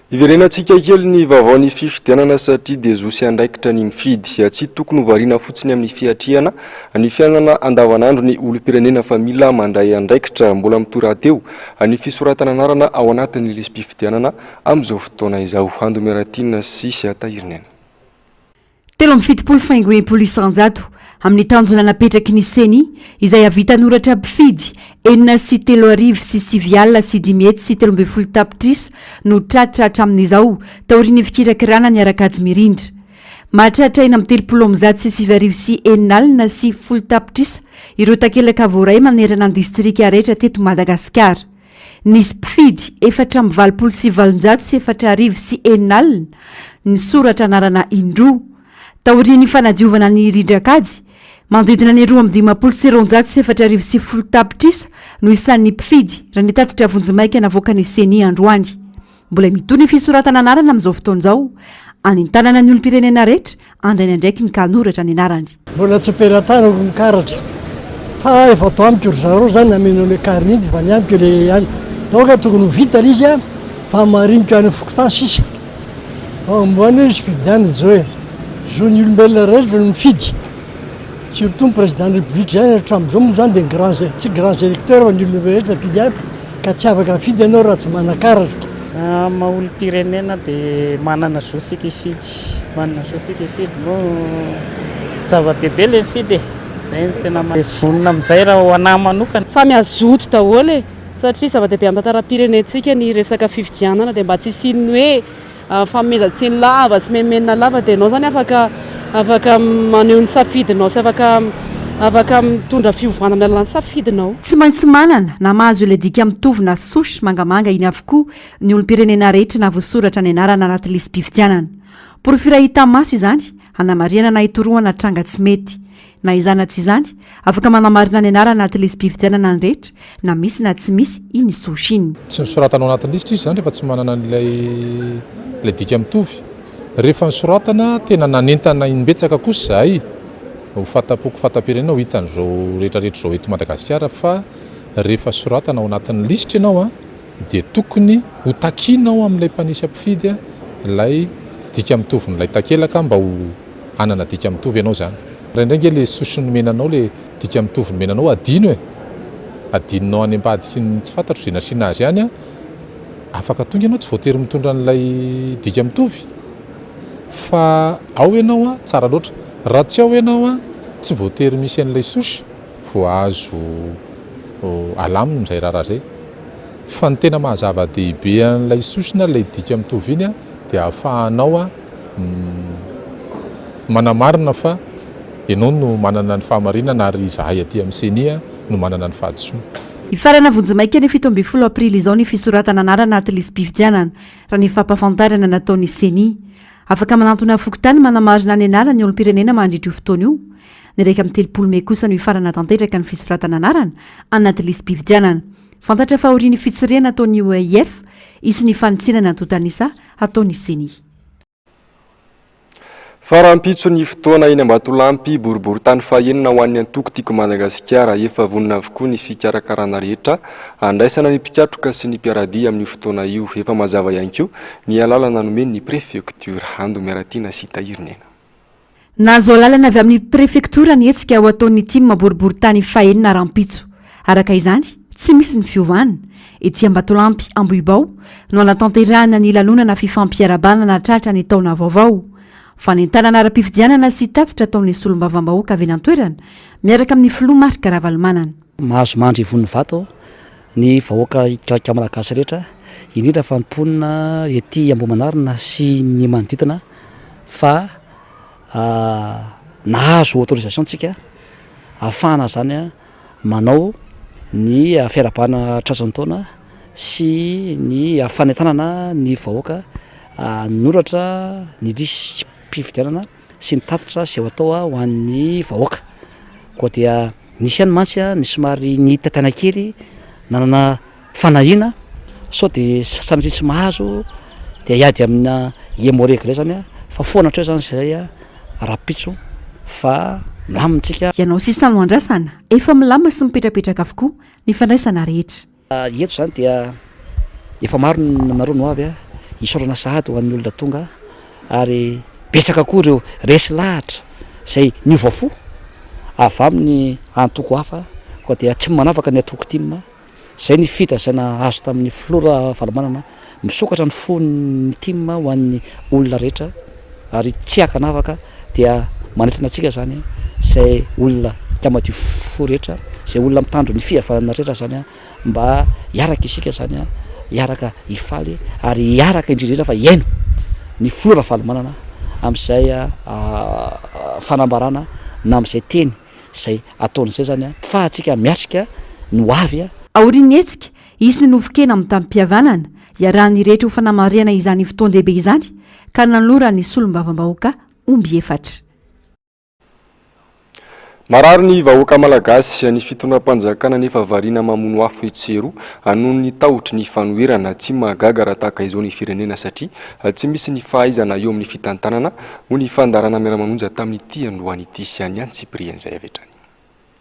Hiverenantsika kely ny vaovaon'ny fifidianana satria dia zo sy andraikitra ny mifidy. Tsy tokony ho variana fotsiny amin'ny fiatrehana ny fiainana andavanandro ny olom-pirenena fa mila mandray andraikitra. Mbola mitohy rahateo ny fisoratana anarana ao anatin'ny lisi-pifidianana amin'izao fotoana izao. Ando Miaratiana sy Tahiriniaina. 73 faingo 60% amin'ny tanjona napetraky ny Ceni izay hahavita hanoratra mpifidy 506 513 tapitrisa no tratra hatramin'izao taorian'ny fikirakirana ny ara-kajy mirindra. Mahatratra 636 610 tapitrisa ireo takelaka voaray manerana ny distrika rehetra teto Madagasikara. Nisy mpifidy 884 640 nisoratra anarana indroa. Taorian'ny fanadiovana ny rindrankajy, manodidina ny 252 010 tapitrisa no isan'ny mpifidy, raha ny tatitra vonjimaika navoakan'ny Ceni androany. Mbola mitohy ny fisoratana anarana amin'izao fotoana izao. Anentanana ny olom-pirenena rehetra handray ny andraikiny ka hanoratra ny anarany. Mbola tsy am-pelatanako ny karatra fa efa ato amiko ry zareo zany nameno an'le carnet fa ny amiko le ihany. Donc tokony ho vita le izy a, fa hamariniko any amin'ny fokontany sisa. Fa amboany hoe misy fifidianana zao e. Zon'ny olombelona rehetra no mifidy. Surtout ny président ny république zay hatramin'izao moa zany dia ny grands tsy grands électeurs fa ny olona rehetra mifidy aby ka tsy afaka mifidy ianao raha tsy manan-karatra. Amin'ny maha olom-pirenena dia manana zo isika hifidy, manana zo isika hifidy moa zava-dehibe ilay mifidy e, izay no tena vonona amin'izay raha ho an'ahy manokana. Samy hazoto daholo e, satria zava-dehibe amin'ny tantaram-pirenentsika ny resaka fifidianana dia mba tsy hisian'ny hoe Fanomezan-tsiny lava sy menomenona lava dia ianao izany afaka afaka maneho ny safidinao sy afaka afaka mitondra fiovana amin'ny alalan'ny safidinao. Tsy maintsy manana na mahazo ilay dika mitovy na souche mangamanga iny avokoa ny olom-pirenena rehetra na voasoratra ny anarana anaty lisi-pifidianana. Porofo iray hita maso izany hanamarihana na hitorohana tranga tsy mety. Na izany na tsy izany, afaka manamarina ny anarana anaty lisi-pifidianana ny rehetra, na misy na tsy misy iny souche iny. Tsy nosoratana ao anatin'ny lisitra izy izany rehefa tsy manana an'ilay ilay dika mitovy. Rehefa nosoratana, tena nanentana imbetsaka kosa izahay ho fanta-poko fanta-pirenena ho hitan'izao rehetra rehetra izao eto Madagasikara fa rehefa soratana ao anatin'ny lisitra ianao dia tokony ho takiana ao amin'ilay mpanisa mpifidy ilay dika mitovin'ilay takelaka mba ho hanana dika mitovy ianao izany. Indraindray ange le souche nomena anao, le dika mitovy nomena anao adino e! Adinonao any ambadiky ny tsy fantatro izay nasiana azy any an! Afaka tonga ianao tsy voatery mitondra an'ilay dika mitovy fa ao ianao an, tsara loatra. Raha tsy ao ianao an, tsy voatery misy an'ilay souche vao azo alamina izay raharaha izay. Fa ny tena maha zava-dehibe an'ilay souche na ilay dika mitovy iny an, dia ahafahanao an, Manamarina fa ianao no manana ny fahamarinana ary izahay aty amin'ny Ceni no manana ny fahadisoana. Hifarana vonjimaika ny 17 aprily izao ny fisoratana anarana anaty lisi-pifidianana, raha ny fampahafantarana nataon'ny Ceni. Afaka manantona fokontany manamarina ny anarany ny olom-pirenena mandritra io fotoana io. Ny 31 mey kosa no hifarana tanteraka ny fisoratana anarana anaty lisi-pifidianana. Fantatra fa aorian'ny fitsirihana ataon'ny OIF, hisy ny fanitsiana ny antontan'isa hataon'ny Ceni. Fa rahampitso ny fotoana eny Ambatolampy, boriborintany fahenina ho an'ny antoko Tiako Madagasikara. Efa vonona avokoa ny fikarakarana rehetra handraisana ny mpikatroka sy ny mpiara-dia amin'io fotoana io. Efa mazava ihany koa ny alalana nomen'ny prefektiora. Ando Miaratiana sy Tahirinena. Nahazo alalana avy amin'ny prefektiora ny hetsika ho ataon'ny tim boriborintany fahenina rahampitso. Araka izany, tsy misy ny fiovana. Ety Ambatolampy Ambohibao no hanatanterahana ny lanonana fifampiarahabana nahatratra ny taona vaovao. Fanentanana ara-pifidianana sy tatitra ataon'ny solombavambahoaka avy eny an-toerana miaraka amin'ny filoha Marc Ravalomanana. Mahazo mandry ivon'ny vato ny vahoaka malagasy rehetra, indrindra fa ny mponina ety Ambohimanarina sy ny manodidina fa. nahazo autorisation tsika ahafahana zany manao ny fiarahabana tratran'ny taona sy ny fanentanana ny vahoaka hanoratra ny lisi-pifidianana sy ny tatitra izay ho atao ho an'ny vahoaka. Koa dia nisy ihany mantsy ny somary nitaitaina kely nanana fanahiana sao dia sanatria tsy mahazo dia hiady amina Emmo-Reg indray izany fa foana hatreo izany izay rahampitso fa milamina tsika. Ianao sisa no andrasana, efa milamina sy mipetrapetraka avokoa ny fandraisana rehetra. Eto izany dia efa maro nareo no avy, isaorana sahady ho an'ny olona tonga ary betsaka koa ireo resy lahatra izay niova fo avy amin'ny antoko hafa koa dia tsy manavaka ny antoko tim. Izay ny fitazaina azo tamin'ny Filoha Ravalomanana, misokatra ny fon'ny tim ho an'ny olona rehetra ary tsy ankanavaka dia manentana antsika izany izay olona hita madio fo rehetra, izay olona mitandro ny fihavanana rehetra izany mba hiaraka isika izany, hiaraka hifaly ary hiaraka indrindra indrindra fa hihaino ny Filoha Ravalomanana amin'izay fanambarana na amin'izay teny izay ataony izay izany ahafahantsika miatrika ny ho avy. Aorian'ny hetsika, hisy ny nofon-kena mitam-pihavanana, iarahan'ny rehetra ho fanamarihana izany fotoan-dehibe izany ka nanoloran'ny solombavambahoaka omby efatra. Marary ny vahoaka malagasy, ny fitondram-panjakana nefa variana mamono afo etsy sy eroa noho ny tahotry ny fanoherana. Tsy mahagaga raha tahaka izao ny firenena satria tsy misy ny fahaizana eo amin'ny fitantanana, hoy ny fandaharana Miara-manonja tamin'ity androany ity. Ny antsipirian'izay avy hatrany.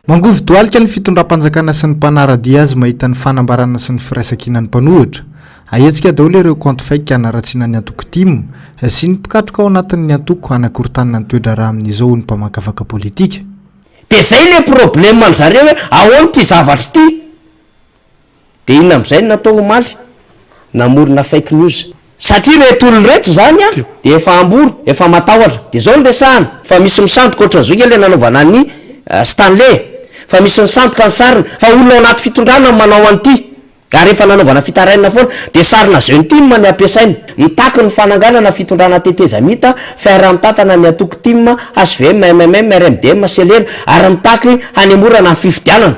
Mangovi-dohalika ny fitondram-panjakana sy ny mpanara-dia azy mahita ny fanambarana sy ny firaisankinan'ny mpanohitra. Ahetsika daholo ireo kaonty fake hanaratsiana ny antoko tim sy ny mpikatroka ao anatin'ny antoko hanakorontanana ny toe-draharaha amin'izao hoy ny mpamakafaka politika. De zay le problème an zareo hoe ahoana ity zavatra ity? De inona amizay no natao omaly? Namorona fake news. Satria ireto olona ireto izany an, dia efa ambory, efa matahotra. Dia izao no resahana, fa misy misandoka ohatran'izao nge ilay nanaovana an'i Stanley e! Fa misy misandoka ny sariny, fa olona ao anaty fitondrana no manao an'ity. Ary efa nanaovana fitarainana foana, dia sarina jeune tim ny ampiasaina. Mitaky ny fananganana fitondrana tetezamita, fiaraha-mitantana ny antoko tim, hvm, mmm, RMDM, Celera, ary mitaky hanemorana ny fifidianana.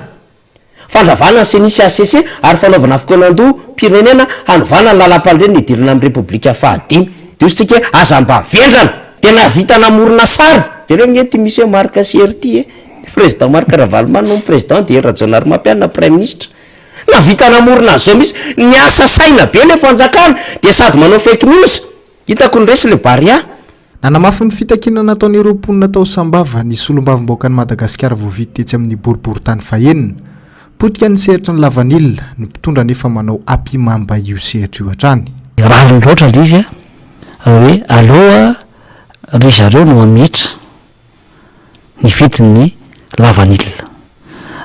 Fandravana ny Ceni sy HCC ary fanaovana fikaonandoham-pirenena hanovana ny lalàmpanorenana hidirana amin'ny Repoblika fahadimy. Dia hoy isika hoe aza mba vendrana! Dia nahavita namorona sary! Jereo ange ity misy hoe Marc sy Hery ity e! Président Marc Ravalomanana hono président dia Hery Rajaonarimampianina praiminisitra. Nahavita namorona an'izao mihitsy. Niasa saina be ilay fanjakana dia sady manao fake news. Hitako ny resy ilay Barea. Nanamafy ny fitakiana nataon'ireo mponina tao Sambava ny solombavambahoakan'i Madagasikara voavidy tetsy amin'ny boriborintany fahenina. Potika ny sehatry ny lavanila, ny mpitondra anefa manao ampihimamba io sehatra io hatrany. Rariny loatra ilay izy raha hoe aleo ry zareo no hametra ny vidin'ny lavanila.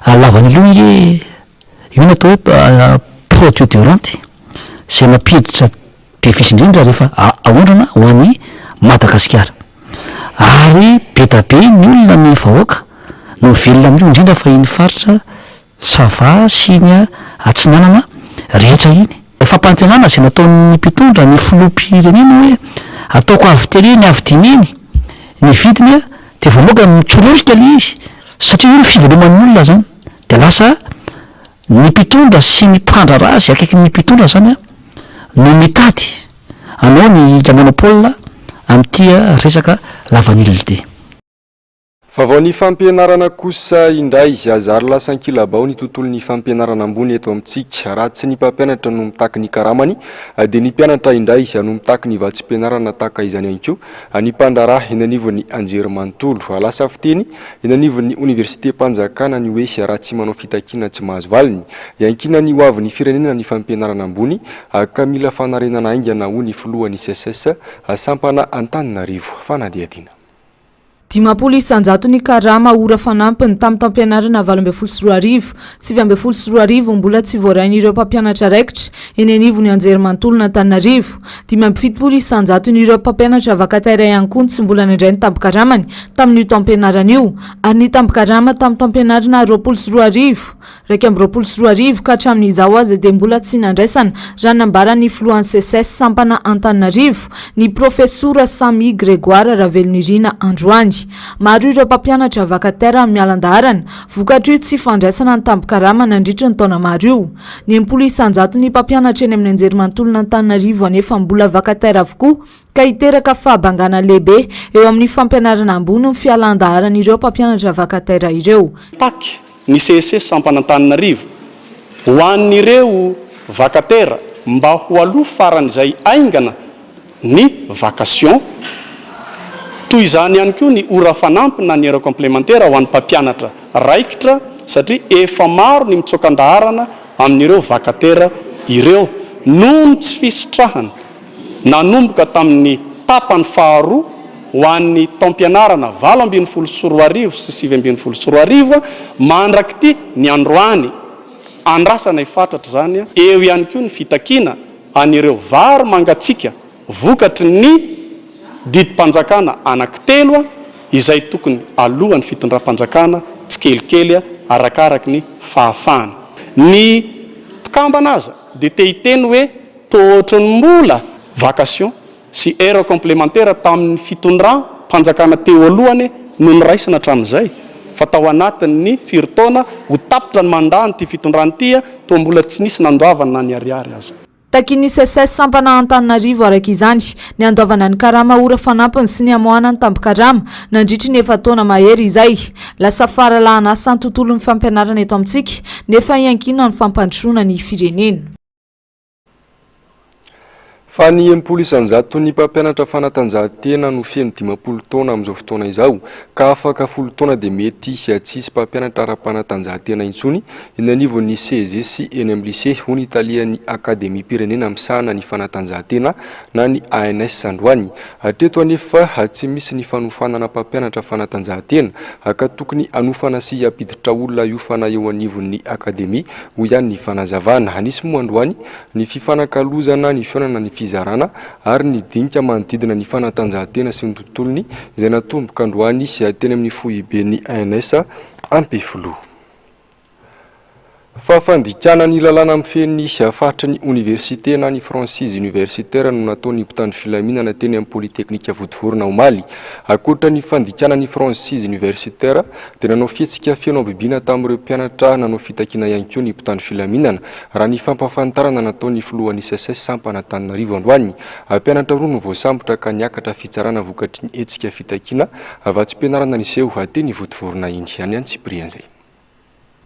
Ary lavanila io ange io no atao hoe produit de rente izay mampiditra Devise indrindra rehefa aondrana ho an'i Madagasikara. Ary be da be ny olona ny vahoaka no mivelona amin'io indrindra fa iny faritra Sava sy iny Atsinanana rehetra iny. Fampanantenana izay nataon'ny mpitondra ny filoham-pirenena hoe ataoko avo telo eny avo dimy eny ny vidiny dia vao maoka mitsororika ilay izy satria io ny fiveloman'ny olona izany dia lasa Ny mpitondra sy ny mpandraharaha izay akaikin'ny mpitondra izany no mitady hanao ny monopole amin'ity resaka lavanila ity. Vaovao ny fampianarana kosa indray, zary lasa ankilabao ny tontolon'ny fampianarana ambony eto amintsika. Raha tsy ny mpampianatra no mitaky ny karamany dia ny mpianatra indray no mitaky ny vatsim-pianarana tahaka izany ihany koa ny mpandraharaha eny anivon'ny anjerimanontolo. Lasa fiteny Eny anivon'ny oniversitem-panjakana ny hoe raha tsy manao fitakiana tsy mahazo valiny. Iankinan'ny ho avin'ny firenena ny fampianarana ambony ka mila fanarenana haingana hoy ny filohan'ny SECES sampana Antananarivo. Fanadihadiana. 50 isanjaton'ny karama ora fanampiny tamin'ny taom-pianarana 2018, 2019 mbola tsy voarain'ireo mpampianatra raikitra eny anivon'ny anjerimanontolon'Antananarivo. 75 isanjaton'ireo mpampianatra vacataire ihany koa no tsy mbola nandray ny tambin-karamany tamin'io taom-pianarana io ary ny tambin-karama tamin'ny taom-pianarana 2020, 2021 ka hatramin'izao aza dia mbola tsy nandraisana, raha ny nambaran'ny filohan'ny Seces sampana Antananarivo, ny profesora Sammy Grégoire Ravelonirina androany. izany. Maro ireo mpampianatra vacataire miala an-daharana vokatr'io tsy fandraisana ny tambin-karama nandritry ny taona maro io. Ny 60 isan-jaton'ny mpampianatra eny amin'ny anjerimanontolon'Antananarivo anefa mbola vacataire avokoa ka hiteraka fahabangana lehibe eo amin'ny fampianarana ambony ny fialan-daharan'ireo mpampianatra vacataire ireo. Taky ny CSS sampana Antananarivo ho an'ireo vacataire mba ho aloha faran'izay haingana ny vacation. Toy izany ihany koa ny ora fanampiny na ny heure complémentaire ho an'ny mpampianatra raikitra satria efa maro ny mitsoaka an-daharana amin'ireo vacataire ireo noho ny tsy fisitrahana nanomboka tamin'ny tapany faharoa ho an'ny taom-pianarana 2018 sy 2019 mandrak'ity ny androany. Andrasanay fatratra izany. Eo ihany koa ny fitakiana an'ireo vary mangatsiaka vokatry ny didim-panjakana anankitelo izay tokony alohan'ny fitondram-panjakana tsikelikely arakaraky ny fahafahana. Ny mpikambana aza dia te hiteny hoe toa ohatran'ny mbola vacation sy heure complémentaire tamin'ny fitondram panjakana teo aloha anie no noraisina hatramin'izay fa tao anatin'ny firy taona ho tapitra ny mandat an'ity fitondrana ity toa mbola tsy nisy nandoavana na ny ariary aza. Takian'ny Seces sampana Antananarivo araka izany ny handoavana ny karama ora fanampiny sy ny hamoahana ny tambin-karama nandritry ny efa-taona mahery izay. Lasa fahalalahan'asa ny tontolon'ny fampianarana eto amintsika nefa iankinan'ny fampandrosoana ny firenena. Fa ny 60 isan-jaton'ny mpampianatra fanatanjahantena no feno 50 taona amin'izao fotoana izao, ka afaka folo taona dia mety tsy hisy mpampianatra ara-panatanjahantena intsony eny anivon'ny CEG sy eny amin'ny lycée, hoy ny talehan'ny Akademiam-pirenena misahana ny fanatanjahantena na ny ANS androany. Hatreto anefa tsy misy ny fanofanana mpampianatra fanatanjahantena, ka tokony hanofana sy hampiditra olona hiofana eo anivon'ny Akademia hoy ihany ny fanazavana. Nisy moa androany ny fifanakalozana, ny fihaonana, ny fizarana ary ny dinika manodidina ny fanatanjahantena sy ny tontolony izay natomboka androany teny amin'ny foiben'ny ANS Ampefiloha. Fa fandikana ny lalàna mifehy ny faritry ny oniversite na ny franchise universitaire no nataon'ny mpitandro filaminana teny amin'ny Polyteknika Vontovorona omaly. Ankoatra ny fandikana ny franchise universitaire dia nanao fihetsika feno habibiana tamin'ireo mpianatra nanao fitakiana ihany koa ny mpitandro filaminana, raha ny fampahafantarana nataon'ny filohan'ny Seces sampana Antananarivo androany. Mpianatra roa no voasambotra ka niakatra fitsarana vokatry ny hetsika fitakiana vatsim-pianarana niseho teny Vontovorona iny. Any antsipirian'izay.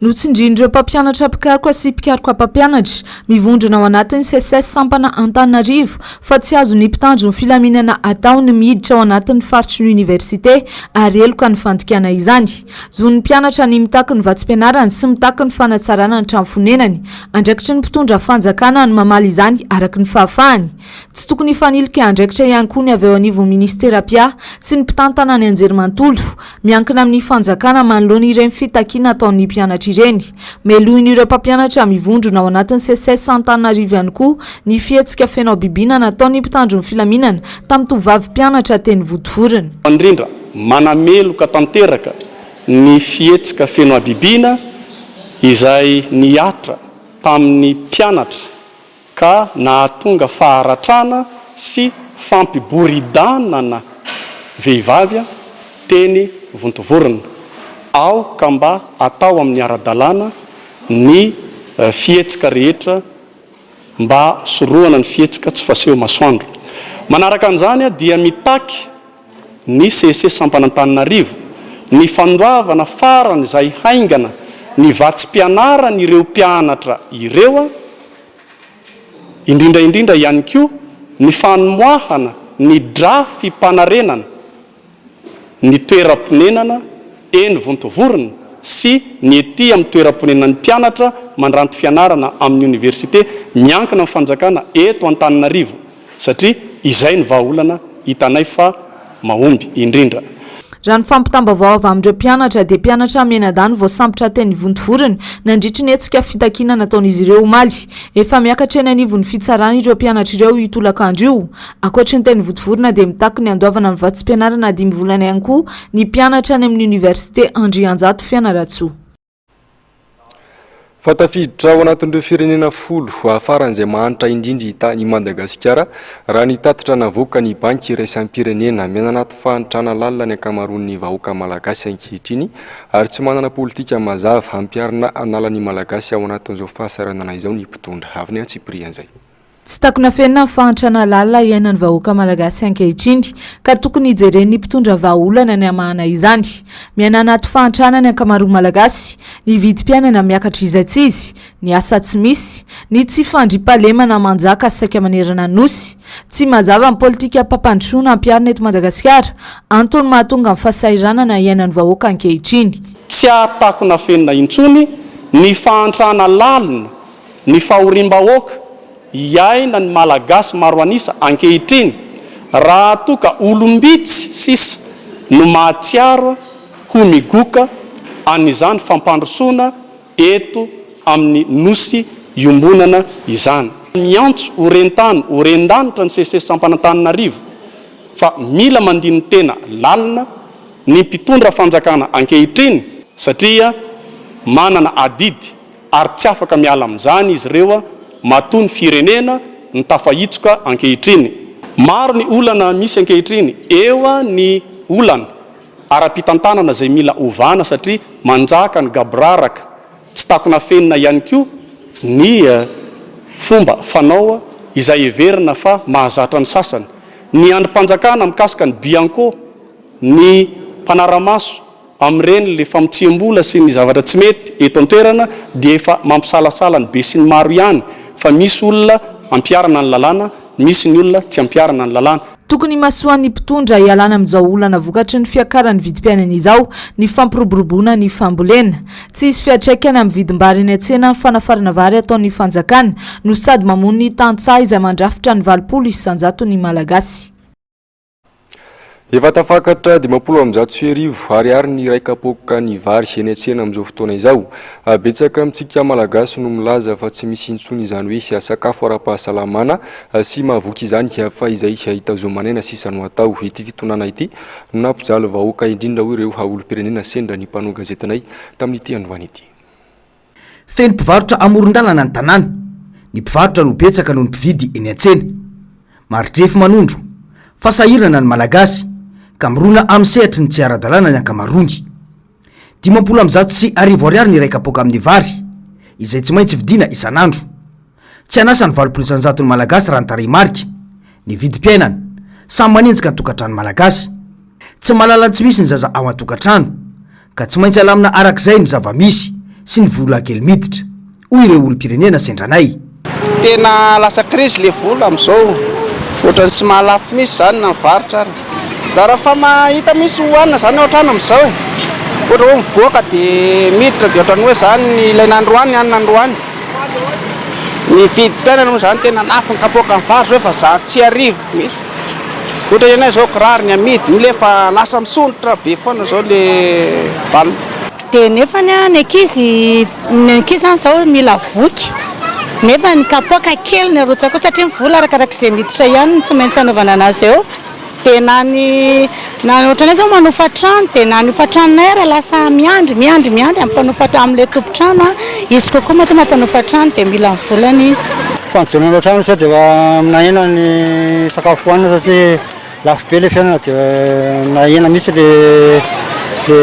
Notsindrian'ireo mpampianatra mpikaroka sy mpikaroka mpampianatra, mivondrona ao anatin'ny Seces sampana Antananarivo, fa tsy azon'ny mpitandro ny filaminana atao ny miditra ao anatin'ny faritry ny oniversite ary heloka ny fandikana izany. Zon'ny mpianatra ny mitaky ny vatsim-pianarany sy mitaky ny fanatsarana ny trano fonenany. Andraikitry ny mpitondra fanjakana ny mamaly izany araka ny fahafahany. Tsy tokony hifanilika andraikitra ihany koa ny avy eo anivon'ny minisitera mpiahy sy ny mpitantana ny anjerimanontolo. Miankina amin'ny fanjakana manoloana ireny fitakiana ataon'ny mpianatra ireny. Melohin'ireo mpampianatra mivondrona ao anatin'ny Seces Antananarivo ihany koa ny fihetsika feno habibiana nataon'ny mpitandro ny filaminana tamin'ny tovovavy mpianatra teny Vontovorona. Indrindra, manameloka tanteraka ny fihetsika feno habibiana izay nihatra tamin'ny mpianatra ka nahatonga faharatrana sy fampiboridanana vehivavy teny Vontovorona. Aoka mba atao amin'ny ara-dalàna ny fihetsika rehetra mba sorohana ny fihetsika tsy faseho masoandro. Manaraka an'izany dia mitaky ny CEC Sampana Antananarivo ny fandoavana faran'izay haingana ny vatsim-pianaran'ireo mpianatra ireo, indrindra indrindra ihany koa ny fanomoahana ny drafi-panarenana ny toeram-ponenana eny Vontovorona sy ny ety amin'ny toeram-ponenan'ny mpianatra mandranto fianarana amin'ny oniversite miankina amin'ny fanjakana eto Antananarivo. Satria izay no vahaolana hitanay fa mahomby indrindra. Raha ny fampitam-baovao avy amin'ireo mpianatra dia mpianatra mianadahy no voasambotra teny Vontovorona nandritry ny hetsika fitakiana nataon'izy ireo omaly. Efa miakatra eny anivon'ny fitsarana ireo mpianatra ireo io tolakandro io. Ankoatry ny teny Vontovorona dia mitaky ny handoavana ny vatsim-pianarana dimy volana ihany koa ny mpianatra any amin'ny oniversite Andrianjato Fianarantsoa. Fa tafiditra ao anatin'ireo firenena folo faran'izay mahantra indrindra i i Madagasikara, raha ny tatitra navoakan'ny Banky iraisam-pirenena. Miaina anaty fahantrana lalina ny ankamaroan'ny vahoaka malagasy ankehitriny ary tsy manana politika mazava hampiharina hanala ny Malagasy ao anatin'izao fahasahiranana izao ny mpitondra. Avy ny antsipirian'izay. Tsy takona afenina ny fahantrana lalina iainan'ny vahoaka malagasy ankehitriny, ka tokony hijeren'ny mpitondra vahaolana ny hamahana izany. Miaina anaty fahantrana ny ankamaroan'ny Malagasy, ny vidim-piainana miakatra izaitsizy, ny asa tsy misy, ny tsy fandriampahalemana manjaka saika manerana ny Nosy. Tsy mazava ny politikam-pampandrosoana ampiharina eto Madagasikara, antony mahatonga ny fahasahiranana iainan'ny vahoaka ankehitriny. Tsy ahatakona afenina intsony ny fahantrana lalina Ny fahoriam-bahoaka iainan'ny Malagasy maro an'isa ankehitriny raha toa ka olom-bitsy sisa no mahatsiaro ho migoka an'izany fampandrosoana eto amin'ny Nosy iombonana izany. Miantso ho ren-tany ho ren-danitra ny Seces Sampan'Antananarivo fa mila mandini-tena lalina ny mpitondra fanjakana ankehitriny satria manana adidy ary tsy afaka miala amin'izany izy ireo matoa ny firenena no tafahitsoka ankehitriny. Maro ny olana misy ankehitriny, eo ny olana ara-pitantanana izay mila ovana satria manjaka ny gaboraraka, tsy takona afenina ihany koa ny fomba fanao izay heverina fa mahazatra ny sasany, ny andrim-panjakana mikasika ny Bianco, ny mpanara-maso Amin'ireny le famotsiam-bola sy ny zavatra tsy mety eto an-toerana dia efa mampisalasala ny besinimaro ihany fa misy olona ampiharana ny lalàna, misy ny olona tsy ampiharana ny lalàna. Tokony himasoan'ny mpitondra hialana amin'izao olana vokatry ny fiakaran'ny vidim-piainana izao ny fampiroboroboana ny fambolena. Tsy hisy fiantraikany amin'ny vidim-bary eny an-tsena ny fanafarana vary ataon'ny fanjakana no sady mamono ny tantsaha izay mandrafitra ny 80 isan-jaton'ny Malagasy. Efa tafakatra 1150 ariary ny iray kapoaka ny vary eny an-tsena amin'izao fotoana izao. Betsaka amintsika Malagasy no milaza fa tsy misy intsony izany hoe sakafo ara-pahasalamana sy mahavoky izany fa izay hitazomana aina sisa no atao. Ity fitondrana ity no nampijaly vahoaka indrindra hoy ireo olom-pirenena sendra ny mpanao gazetinay tamin'ity androany ity. Feno mpivarotra amoron-dalana ny tanàna. Ny mpivarotra no betsaka noho ny mpividy eny an-tsena. Maridrefy manondro fa sahirana ny Malagasy ka mirona amin'ny sehatry ny tsy ara-dalàna ny ankamaroany. 1150 ariary ny iray kapoaka amin'ny vary, izay tsy maintsy vidiana isan'andro. Tsy an'asa ny 80 isan-jaton'ny Malagasy raha ny tarehimarika, ny vidim-piainana. Samy manenjika ny tokantrano Malagasy. Tsy mahalala ny tsy misy ny zaza ao an-tokantrano, ka tsy maintsy alamina arak'izay ny zava-misy sy ny vola kely miditra, hoy ireo olom-pirenena sendra anay. Tena lasa crise le vola amizao, ohatrany tsy mahalafo mintsy zany na mivarotra ary. Zara fa mahita mintsy hohanina zany ao antrano amizao e, ohatra hoe mivoaka de miditra de ohatrany hoe zany ilaina androany hanina androany. Ny vidim-piainana moa zany tena lafo, ny kapoakan'ny vary zao efa 1100 mintsy. Ohatra ny anay zao kiraro ny amidy io lefa lasa misondrotra be foana zao le valiny. Dia nefany an, ny ankizy, ny ankizy zany zao mila voky, nefa ny kapoaka kely ny arotsaka ao satria ny vola arakaraka izay miditra ihany no tsy maintsy anaovana anazy eo. Dia na ny na ny ohatranay zao manofa trano dia na ny hofan-tranonay ary lasa miandry miandry miandry amin'ny mpanofa amin'ilay tompon-trano an, izy kokoa matoa mampanofa trano dia mila ny volany izy. Fanodinana trano sao dia efa nahena ny sakafo hohanina satria lafo be le fiainana dia nahena mihitsy le le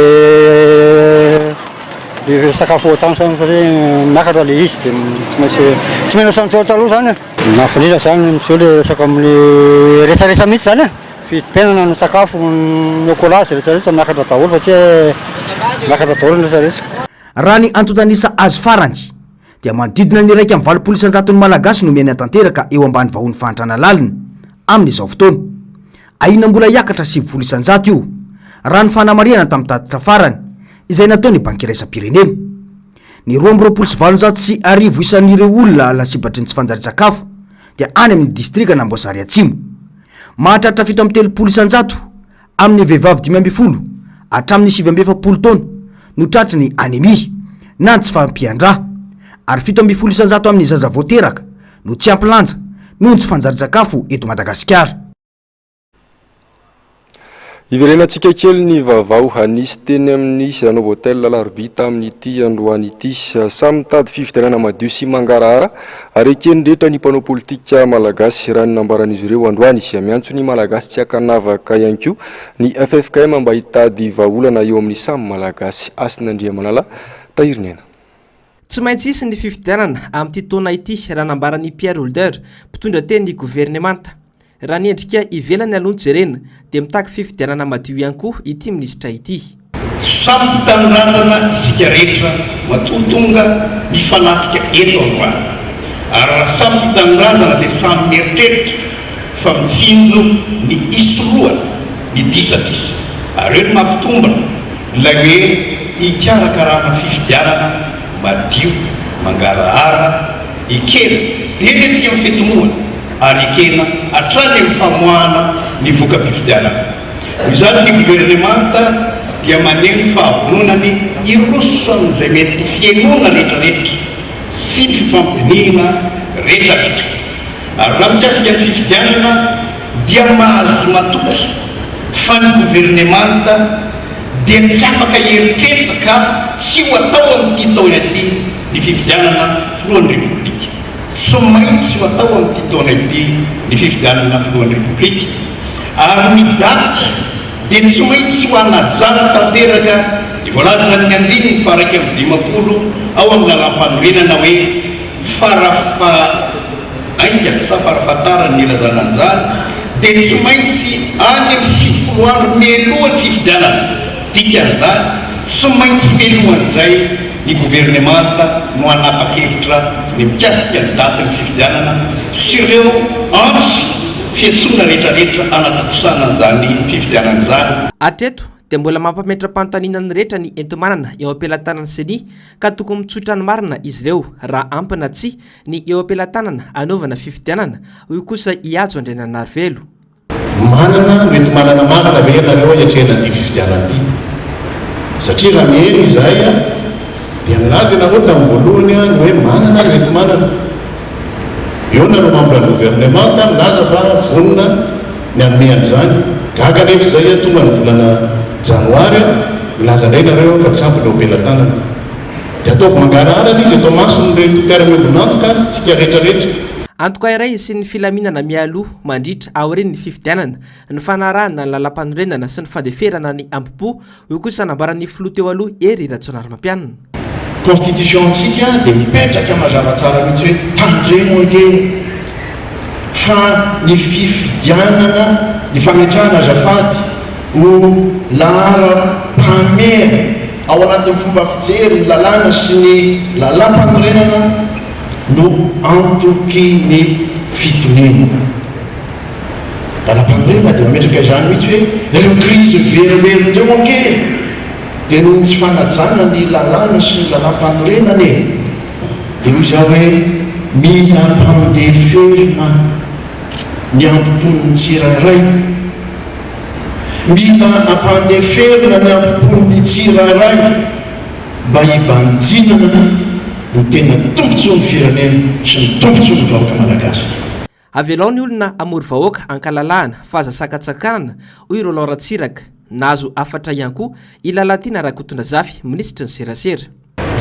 le sakafo ao an-trano zany satria miakatra le izy dia tsy maintsy tsy maintsy ohatran'ny teo taloha zany e. Mafy indrindra zany am'zao le resaka amin'ny resarehetra mihitsy zany e, vidim-piainana ny sakafo, ny écolage rehetrarehetra miakatra daholo satria miakatra daholo ny resarehetra. Raha ny antontan'isa azo farany dia manodidina ny 81 isan-jaton'ny Malagasy no miaina tanteraka eo ambany vahoan'ny fahantrana lalina amin'izao fotoana. Ahiana mbola hiakatra 90% io, raha ny fanamarihana tamin'ny tatitra farany izay nataon'ny Banky Iraisam-pirenena. Ny 1822 isan'ireo olona lasibatry ny tsy fanjarian-tsakafo dia any amin'ny distrikan'Amboasary Atsimo. Mahatratra 37% amin'ny vehivavy 15 hatramin'ny 49 taona no tratry ny anemia na ny tsy fahampian-drà, ary 17% amin'ny zaza vao teraka no tsy ampy lanja noho ny tsy fanjarian-tsakafo eto Madagasikara. Hiverenantsika kely ny vaovao nisy teny amin'ny Novotel Alarobia tamin'ity androany ity. Samy mitady fifidianana madio sy mangarahara ary eken'ny rehetra ny mpanao politika malagasy, raha ny nambaran'izy ireo androany. Miantso ny Malagasy tsy ankanavaka ihany koa ny ffkm mba hitady vahaolana eo amin'ny samy Malagasy. Hasina Andriamanala, Tahiriniaina. Tsy maintsy hisy ny fifidianana amin'ity taona ity, raha nambaran'i Pierre Holder, mpitondra tenin'ny governemanta. Raha ny endrika ivelany aloha no jerena dia mitaky fifidianana madio ihany koa ity minisitra ity. Samy mpitandrazana isika rehetra matoa tonga mifanatrika eto androany. Ary raha samy mpitandrazana dia samy mieritreritra fa mitsinjo ny hisorohana ny disadisa. Ary eo no mampitombina ilay hoe hikarakarana fifidianana madio, mangarahara, ekena eny aty amin'ny fitomoana ary ekena hatrany amin'ny famoahana ny voka-pifidianana. Noho izany ny governemanta dia maneho ny fahavononany hiroso amin'izay mety ho fihainoana rehetrarehetra sy ny fifampidinihina rehetrarehetra. Ary raha mikasika ny fifidianana dia mahazo matoky fa ny governemanta dia tsy afaka hieritreritra ka tsy ho atao amin'ity taona ity ny fifidianana filohan'ny Repoblika. Tsy maintsy ho atao amin'ity taona ity ny fifidianana filohan'ny Repoblika ary ny daty dia tsy maintsy ho hanajana tanteraka ny voalazan'ny andininy faha 51 ao amin'ny lalàmpanorenana hoe farafahaingana sa farafahatarany ny ilazana an'izany dia tsy maintsy any amin'ny 90 andro mialoha ny fifidianana. Dikan'izany, tsy maintsy mialohan'izay ny governemanta no hanapa-kevitra ny mikasika ny datin'ny fifidianana sy ireo antso fiantsoana rehetrarehetra hanatontosana an'izany fifidianana izany. Hatreto dia mbola mampametra-panontaniana ny rehetra ny enti-manana eo am-pelatanan'ny Ceni ka tokony mitsotra ny marina izy ireo raha ampy na tsia ny eo am-pelatanana hanaovana fifidianana, hoy kosa i Hajo Andriananarivelo. Manana mety manana marina ve ianareo hiatrehana an'ity fifidianana ity? Satria raha miheno izahay dia nilaza ianareo tamin'ny voalohany ny hoe manana ary mety manana. Eo nareo membre ny gouvernemanta milaza fa vonona ny hanome an'izany. Gaga anefa izay tonga ny volana janoary milaza indray nareo fa tsy ampy ny eo am-pelatanana. Dia ataovy mangarahara ilay izy eto amason'ireto mpiara-miombon'antoka sy tsika rehetra rehetra. Antoka iray hisian'ny filaminana mialoha, mandritra, aorian'ny fifidianana, ny fanarahana ny lalàmpanorenana sy ny fandeferana ny hambom-po, hoy kosa nambaran'ny filoha teo aloha Hery Rajaonarimampianina. Constitution-ntsika dia mipetraka mazava tsara mihitsy hoe tandremo ange fa ny fifidianana, ny fametrahana azafady, ho laharam-pahamehana ao anatin'ny fomba fijery ny lalàna sy ny lalàmpanorenana no antoky ny fitoniana. Lalàmpanorenana dia mametraka izany mihitsy hoe ireo krizy miverimberina ireo ange dia noho ny tsy fanajana ny lalàna sy ny lalàmpanorenana e! Dia hoy izaho hoe mila ampandeferina ny ambopon'ny tsirairay. Mila ampandeferina ny ambopon'ny tsirairay mba hibanjinana ny tena tombontsoan'ny firenena sy ny tombontsoan'ny vahoaka malagasy. Avelao ny olona hamory vahoaka ankalalahana fa aza sakantsakanana, hoy Roland Ratsiraka. Nahazo hafatra ihany koa i Lalatiana Rakotondrazafy, minisitry ny serasera.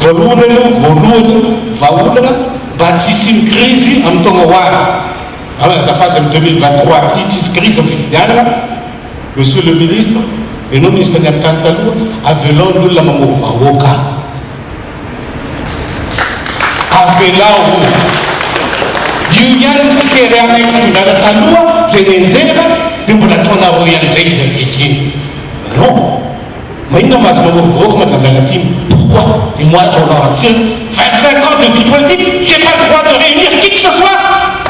Voalohany aloha, voalohany vahaolana mba tsy hisian'ny krizy amin'ny taona ho avy, alors azafady amin'ny 2023 tsy tsisy krizy amin'ny fifidianana, Monsieur le ministre, ianao ministre ny haritany taloha, avelao ny olona mamory vahoaka, avelao, io ihany no tsikery anay fitondrana taloha izay nenjehina dia mbola ataonareo ihany indray izy ankehitriny, non. Maninona mahazo mamory vahoaka madame Lalatiana? Pourquoi? Et moi Roland Ratsiraka, 25 ans de vie politique, j'ai pas le droit de réunir qui que ce soit?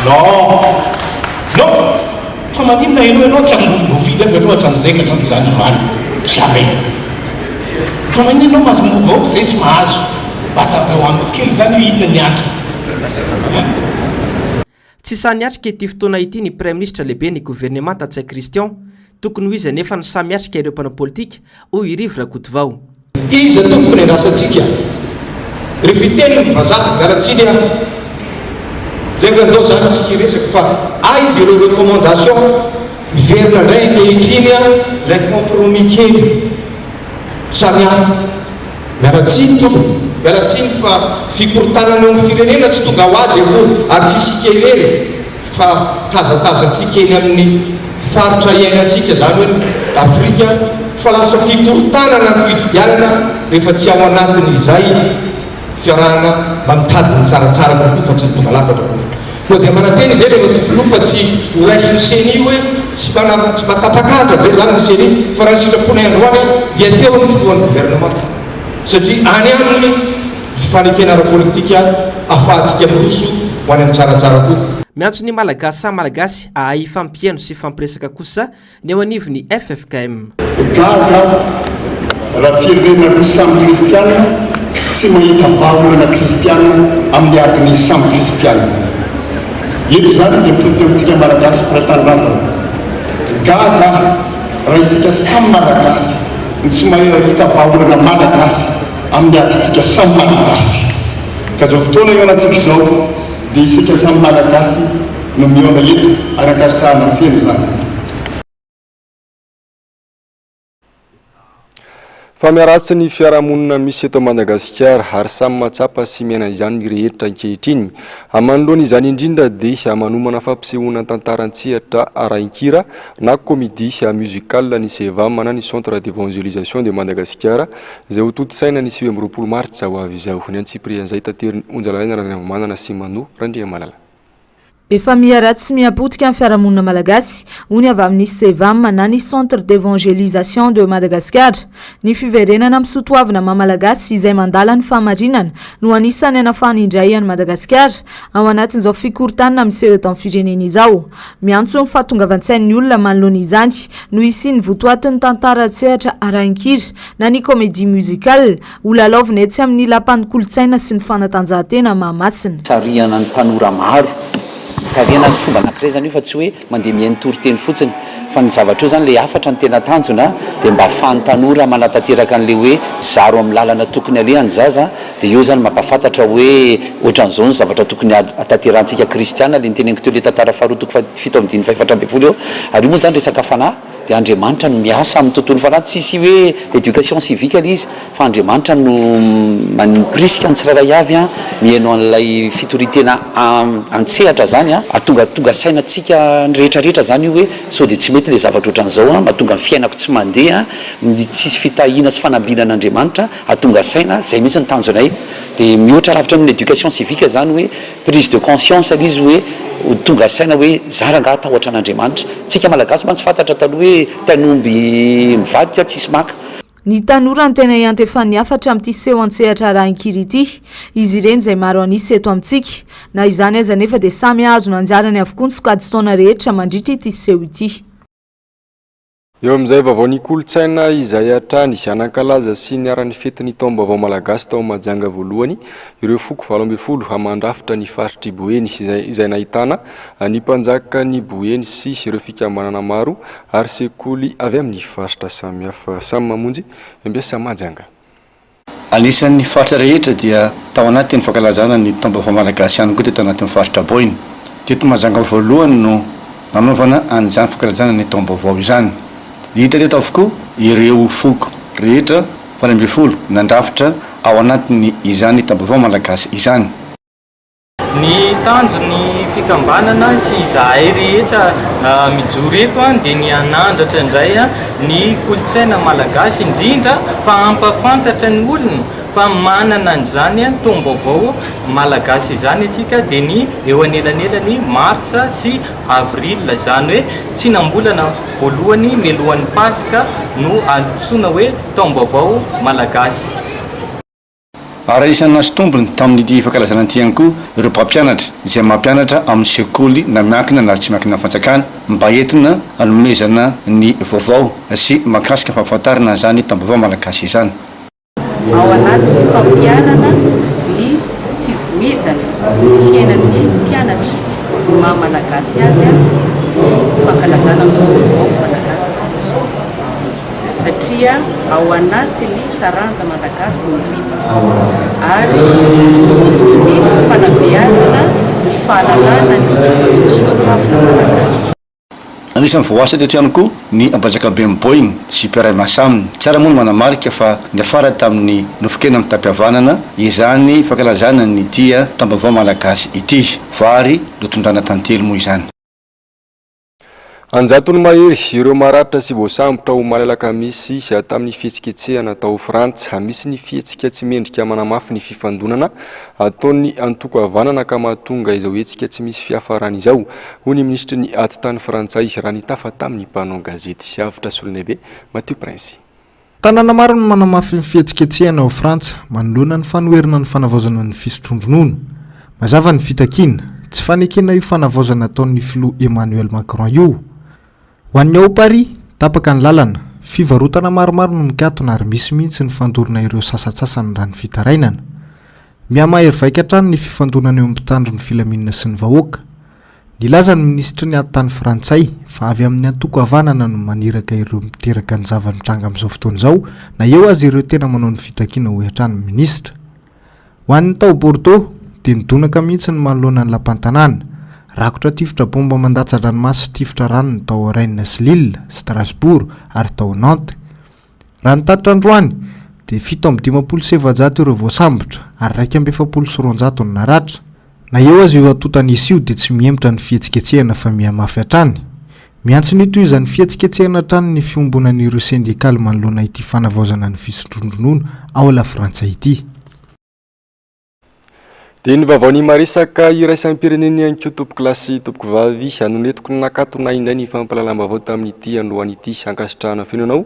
Non! Non! Fa maninona ianao ianao tsy ary voafidy aby aloha hatramin'izay ka hatramin'izany androany? Jamais! Fa maninona ianao mahazo mamory vahoaka izay tsy mahazo? Mba hazavao amiko kely izany hoe inona ny antony? Hein? Tsy sahy niatrika ity fotoana ity ny Praiminisitra lehiben'ny governemanta Ntsay Christian. Tokony ho izy anefa no sahy miatrika ireo mpanao politika, hoy i Rivo Rakotovao. Iza tompoko ny andrasantsika? Rehefa hiteny ny vazaha, miala tsiny aho. Zay ve andao zany tsika hiresaka fa aiza ireo recommandation miverina indray ankehitriny an? ilay compromis kely samihafa. Miala tsiny tompoko, miala tsiny fa fikorontanana eo amin'ny firenena tsy tonga ho azy akory ary tsy isika irery fa tazatazantsika eny amin'ny faritra iainantsika izany hoe Afrika fa lasa fikorontanana ny fifidianana rehefa tsy ao anatin'izay fiarahana mba mitady ny tsaratsara kokoa fa tsy ny tonga lafatra akory. Koa dia manantena izay Andriamatoa Filoha fa tsy ho raisin'ny Ceni hoe tsy manana tsy mba tapak'ahitra ve izany ny Ceni fa raha ny sitraponay androany dia teo ny filohan'ny governemanta satria any aminy ny fifanekena ara-politika afahantsika miroso ho any amin'ny tsaratsara koa. Miantso ny Malagasy samy Malagasy hahay hifampihaino sy hifampiresaka kosa ny eo anivon'ny ffkm. Gaga aho raha firenena roa samy kristiana tsy mahita vahaolana kristiana amin'ny adin'izy samy kristiana. Eto izany dia mitodika amintsika Malagasy mpiray tanindrazana. Gaga aho raha isika samy Malagasy no tsy mahita vahaolana Malagasy amin'ny adintsika samy Malagasy. Ka izao fotoana ihaonantsika izao dia isika samy Malagasy no mihaona eto ary ankasitrahana feno izany. Fa miharatsy ny fiarahamonina misy eto Madagasikara ary samy mahatsapa sy miaina izany ny rehetra ankehitriny. Manoloana izany indrindra dia manomana fampisehoana tantara an-tsehatra arahin-kira na comédie musicale ny CEVAM na ny Centre d'Evangelisation de Madagascar izay hotontosaina ny 29 martsa ho avy izao. Ny antsipirian'izay taterin'i Onjalalaina Randriamamanana sy Mano Randriamalala. Efa miha ratsy sy miha potika ny fiarahamonina malagasy, hoy ny avy amin'ny Cevam na ny Centre d'Evangelisation de Madagascar. Ny fiverenana amin'ny soatoavina maha malagasy izay mandala ny fahamarinana no anisan'ny hanafahana indray an'i Madagasikara ao anatin'izao fikorontanana miseho eto amin'ny firenena izao. Miantso ny fahatongavan-tsain'ny olona manoloana izany no hisian'ny votoatin'ny tantara an-tsehatra arahin-kira na ny comédie musicale Ho lalaovina etsy amin'ny Lapan'ny Kolontsaina sy ny Fanatanjahantena Mahamasina. Sarihana ny tanora maro. Tarihana ny fomba anankiray izany io fa tsy hoe mandeha mihaino toriteny fotsiny fa ny zavatra eo izany ilay hafatra no tena tanjona dia mba ahafahan'ny tanora manatanteraka an'ilay hoe zaro amin'ny lalana tokony aleha ny zaza dia eo izany mampahafantatra hoe ohatran'izao ny zavatra tokony hatanterahantsika kristiana ilay noteneniko teo ilay tantara faharoa toko faha fito amby dimy faha 14 eo ary io moa izany resaka fanahy Dia Andriamanitra no miasa amin'ny tontolo fanahy, tsisy hoe éducation civique ilay izy fa Andriamanitra no mampirisika ny tsirairay avy mihaino an'ilay fitorian-tena an-tsehatra izany, hahatonga tonga saina antsika ny rehetra rehetra izany io hoe sao dia tsy mety ilay zavatra ohatran'izao an, mahatonga ny fiainako tsy mandeha, ny tsisy fitahiana sy fanambinan'Andriamanitra, hahatonga saina, izay mihitsy ny tanjonay, dia mihoatra lavitra noho ny éducation civique izany hoe Prise de conscience ilay izy hoe ho tonga saina hoe za rangaha tahotra an'Andriamanitra. Tsika Malagasy mantsy fantatra taloha hoe tain'omby mivadika tsisy maka. Ny tanora no tena iantefan'ny hafatra amin'ity seho an-tsehatra arahin-kira ity. Izy ireny izay maro an'isa eto amintsika. Na izany aza anefa dia samy hahazo ny anjarany avokoa ny sokajin-taona rehetra mandritra ity seho ity. Eo amin'izay vaovaon'ny kolontsaina izay hatrany, nankalaza sy niara-nifety ny taom-baovao malagasy tao Mahajanga voalohany ireo foko 18 mandrafitra ny faritr'i Boeny, izay nahitana ny mpanjakan'i Boeny sy ireo fikambanana maro ary sekoly avy amin'ny faritra samihafa. Samy mamonjy mbs Mahajanga. Anisan'ny faritra rehetra dia tao anatin'ny fankalazana ny taom-baovao malagasy ihany koa teto anatin'ny faritra Boina. Teto Mahajanga voalohany no nanaovana an'izany fankalazana ny taom-baovao izany. Hita teto avokoa ireo foko rehetra 18 nandrafitra ao anatin'ny izany taom-baovao malagasy izany. Ny tanjon'ny fikambanana sy izahay rehetra mijoro eto dia ny hanandratra indray ny kolontsaina malagasy, indrindra fa hampafantatra ny olona fa manana an'izany taom-baovao malagasy izany isika dia ny eo anelanelan'ny martsa sy avril, izany hoe tsinam-bolana voalohany mialohan'ny paska no antsoina hoe taom-baovao malagasy. Ary anisan'ny nahazo tombony tamin'ity fankalazana ity ihany koa ireo mpampianatra izay mampianatra amin'ny sekoly na miankina na tsy miankina amin'ny fanjakana mba entina hanomezana ny vaovao sy mahakasika fampahafantarana an'izany taom-baovao malagasy izany. Ao anatin'ny fampiharana ny fivoizana ny fiainan'ny mpianatra ny maha Malagasy azy ny fankalazana ny taom-baovao Malagasy tahaka izao. Satria ao anatin'ny taranja malagasy ny riba ary fototry ny fanabeazana ny fahalalana ny fomba sy ny soatoavina malagasy. Anisan'ny. Anisan'ny voaasa teto ihany koa ny Ampanjakaben'i Boina sy mpiara-miasa aminy. Tsara moa ny manamarika fa niafara tamin'ny nofon-kena mitam-pihavanana izany fankalazana ny tia taom-baovao malagasy ity. Vary notondrana tantely moa izany. An-jatony mahery ireo maratra sy voasambotra omaly alakamisy tamin'ny fihetsiketsehana tao Frantsa. Misy ny fihetsika tsy mendrika manamafy ny fifandonana ataon'ny antoko havanana ka mahatonga izao hetsika tsy misy fiafarany izao, hoy ny minisitry ny atitany frantsay raha nitafa tamin'ny mpanao gazety. Avotra Solonaibe, Mathieu Prince. Tanàna maro no manamafy ny fihetsiketsehana ao Frantsa manoloana ny fanoherana ny fanavaozana ny fisotroan-dronono. Mazava ny fitakiana, tsy fanekena io fanavaozana ataon'ny filoha Emmanuel Macron io. Ho an'ny ao Paris, tapaka ny lalana, fivarotana maromaro no mikatona ary misy mihitsy ny fandorona ireo sasantsasany raha ny fitarainana. Mihamahery vaika hatrany ny fifandonana eo amin'ny mpitandro ny filaminana sy ny vahoaka. Nilaza ny minisitry ny ady tany frantsay fa avy amin'ny antoko havanana no maniraka ireo miteraka ny zava-mitranga amin'izao fotoana izao na eo aza ireo tena manao ny fitakiana hoy hatrany ny minisitra. Ho an'ny tao Bordeaux dia nidonaka mihitsy ny manoloana ny lapan-tanàna. Rakotra tifitra baomba mandatsa-dranomaso sy tifitra rano ny tao Rennes sy Lille, Strasbourg ary tao Nantes. Raha ny tatitra androany dia 457 ireo voasambotra ary 241 no naratra. Na eo aza io antontan'isa io dia tsy mihemotra ny fihetsiketsehana fa mihamafy hatrany. Miantso ny hitohizan'ny fihetsiketsehana hatrany ny fiombonan'ireo sendikaly manoloana ity fanavaozana ny fisotroan-dronono ao Lafrantsa ity. Dia ny vaovaon'ny maresaka iraisam-pirenena ihany koa tompokolahy sy tompokovavy no nentiko nakatona indray ny fampahalalam-baovao tamin'ity androany ity. Ankasitrahana feno anao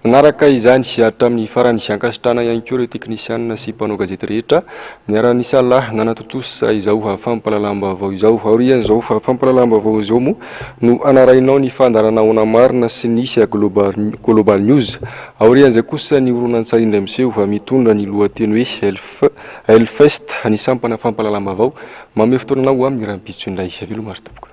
nanaraka izany hatramin'ny farany. Ankasitrahana ihany koa ireo teknisianina sy mpanao gazety rehetra niara-nisalahy nanatontosa izao fampahalalam-baovao izao. Aorian'izao fampahalalam-baovao izao moa no hanarahinao ny fandaharana Ahoana Marina sy ny Global News. Aorian'izay kosa ny horonantsary indray miseho mitondra ny lohateny hoe Elf. Hellfest, ny sampana fampahalalam-baovao, manome fotoana anao ho amin'ny rahampitso indray. Veloma ry tompoko.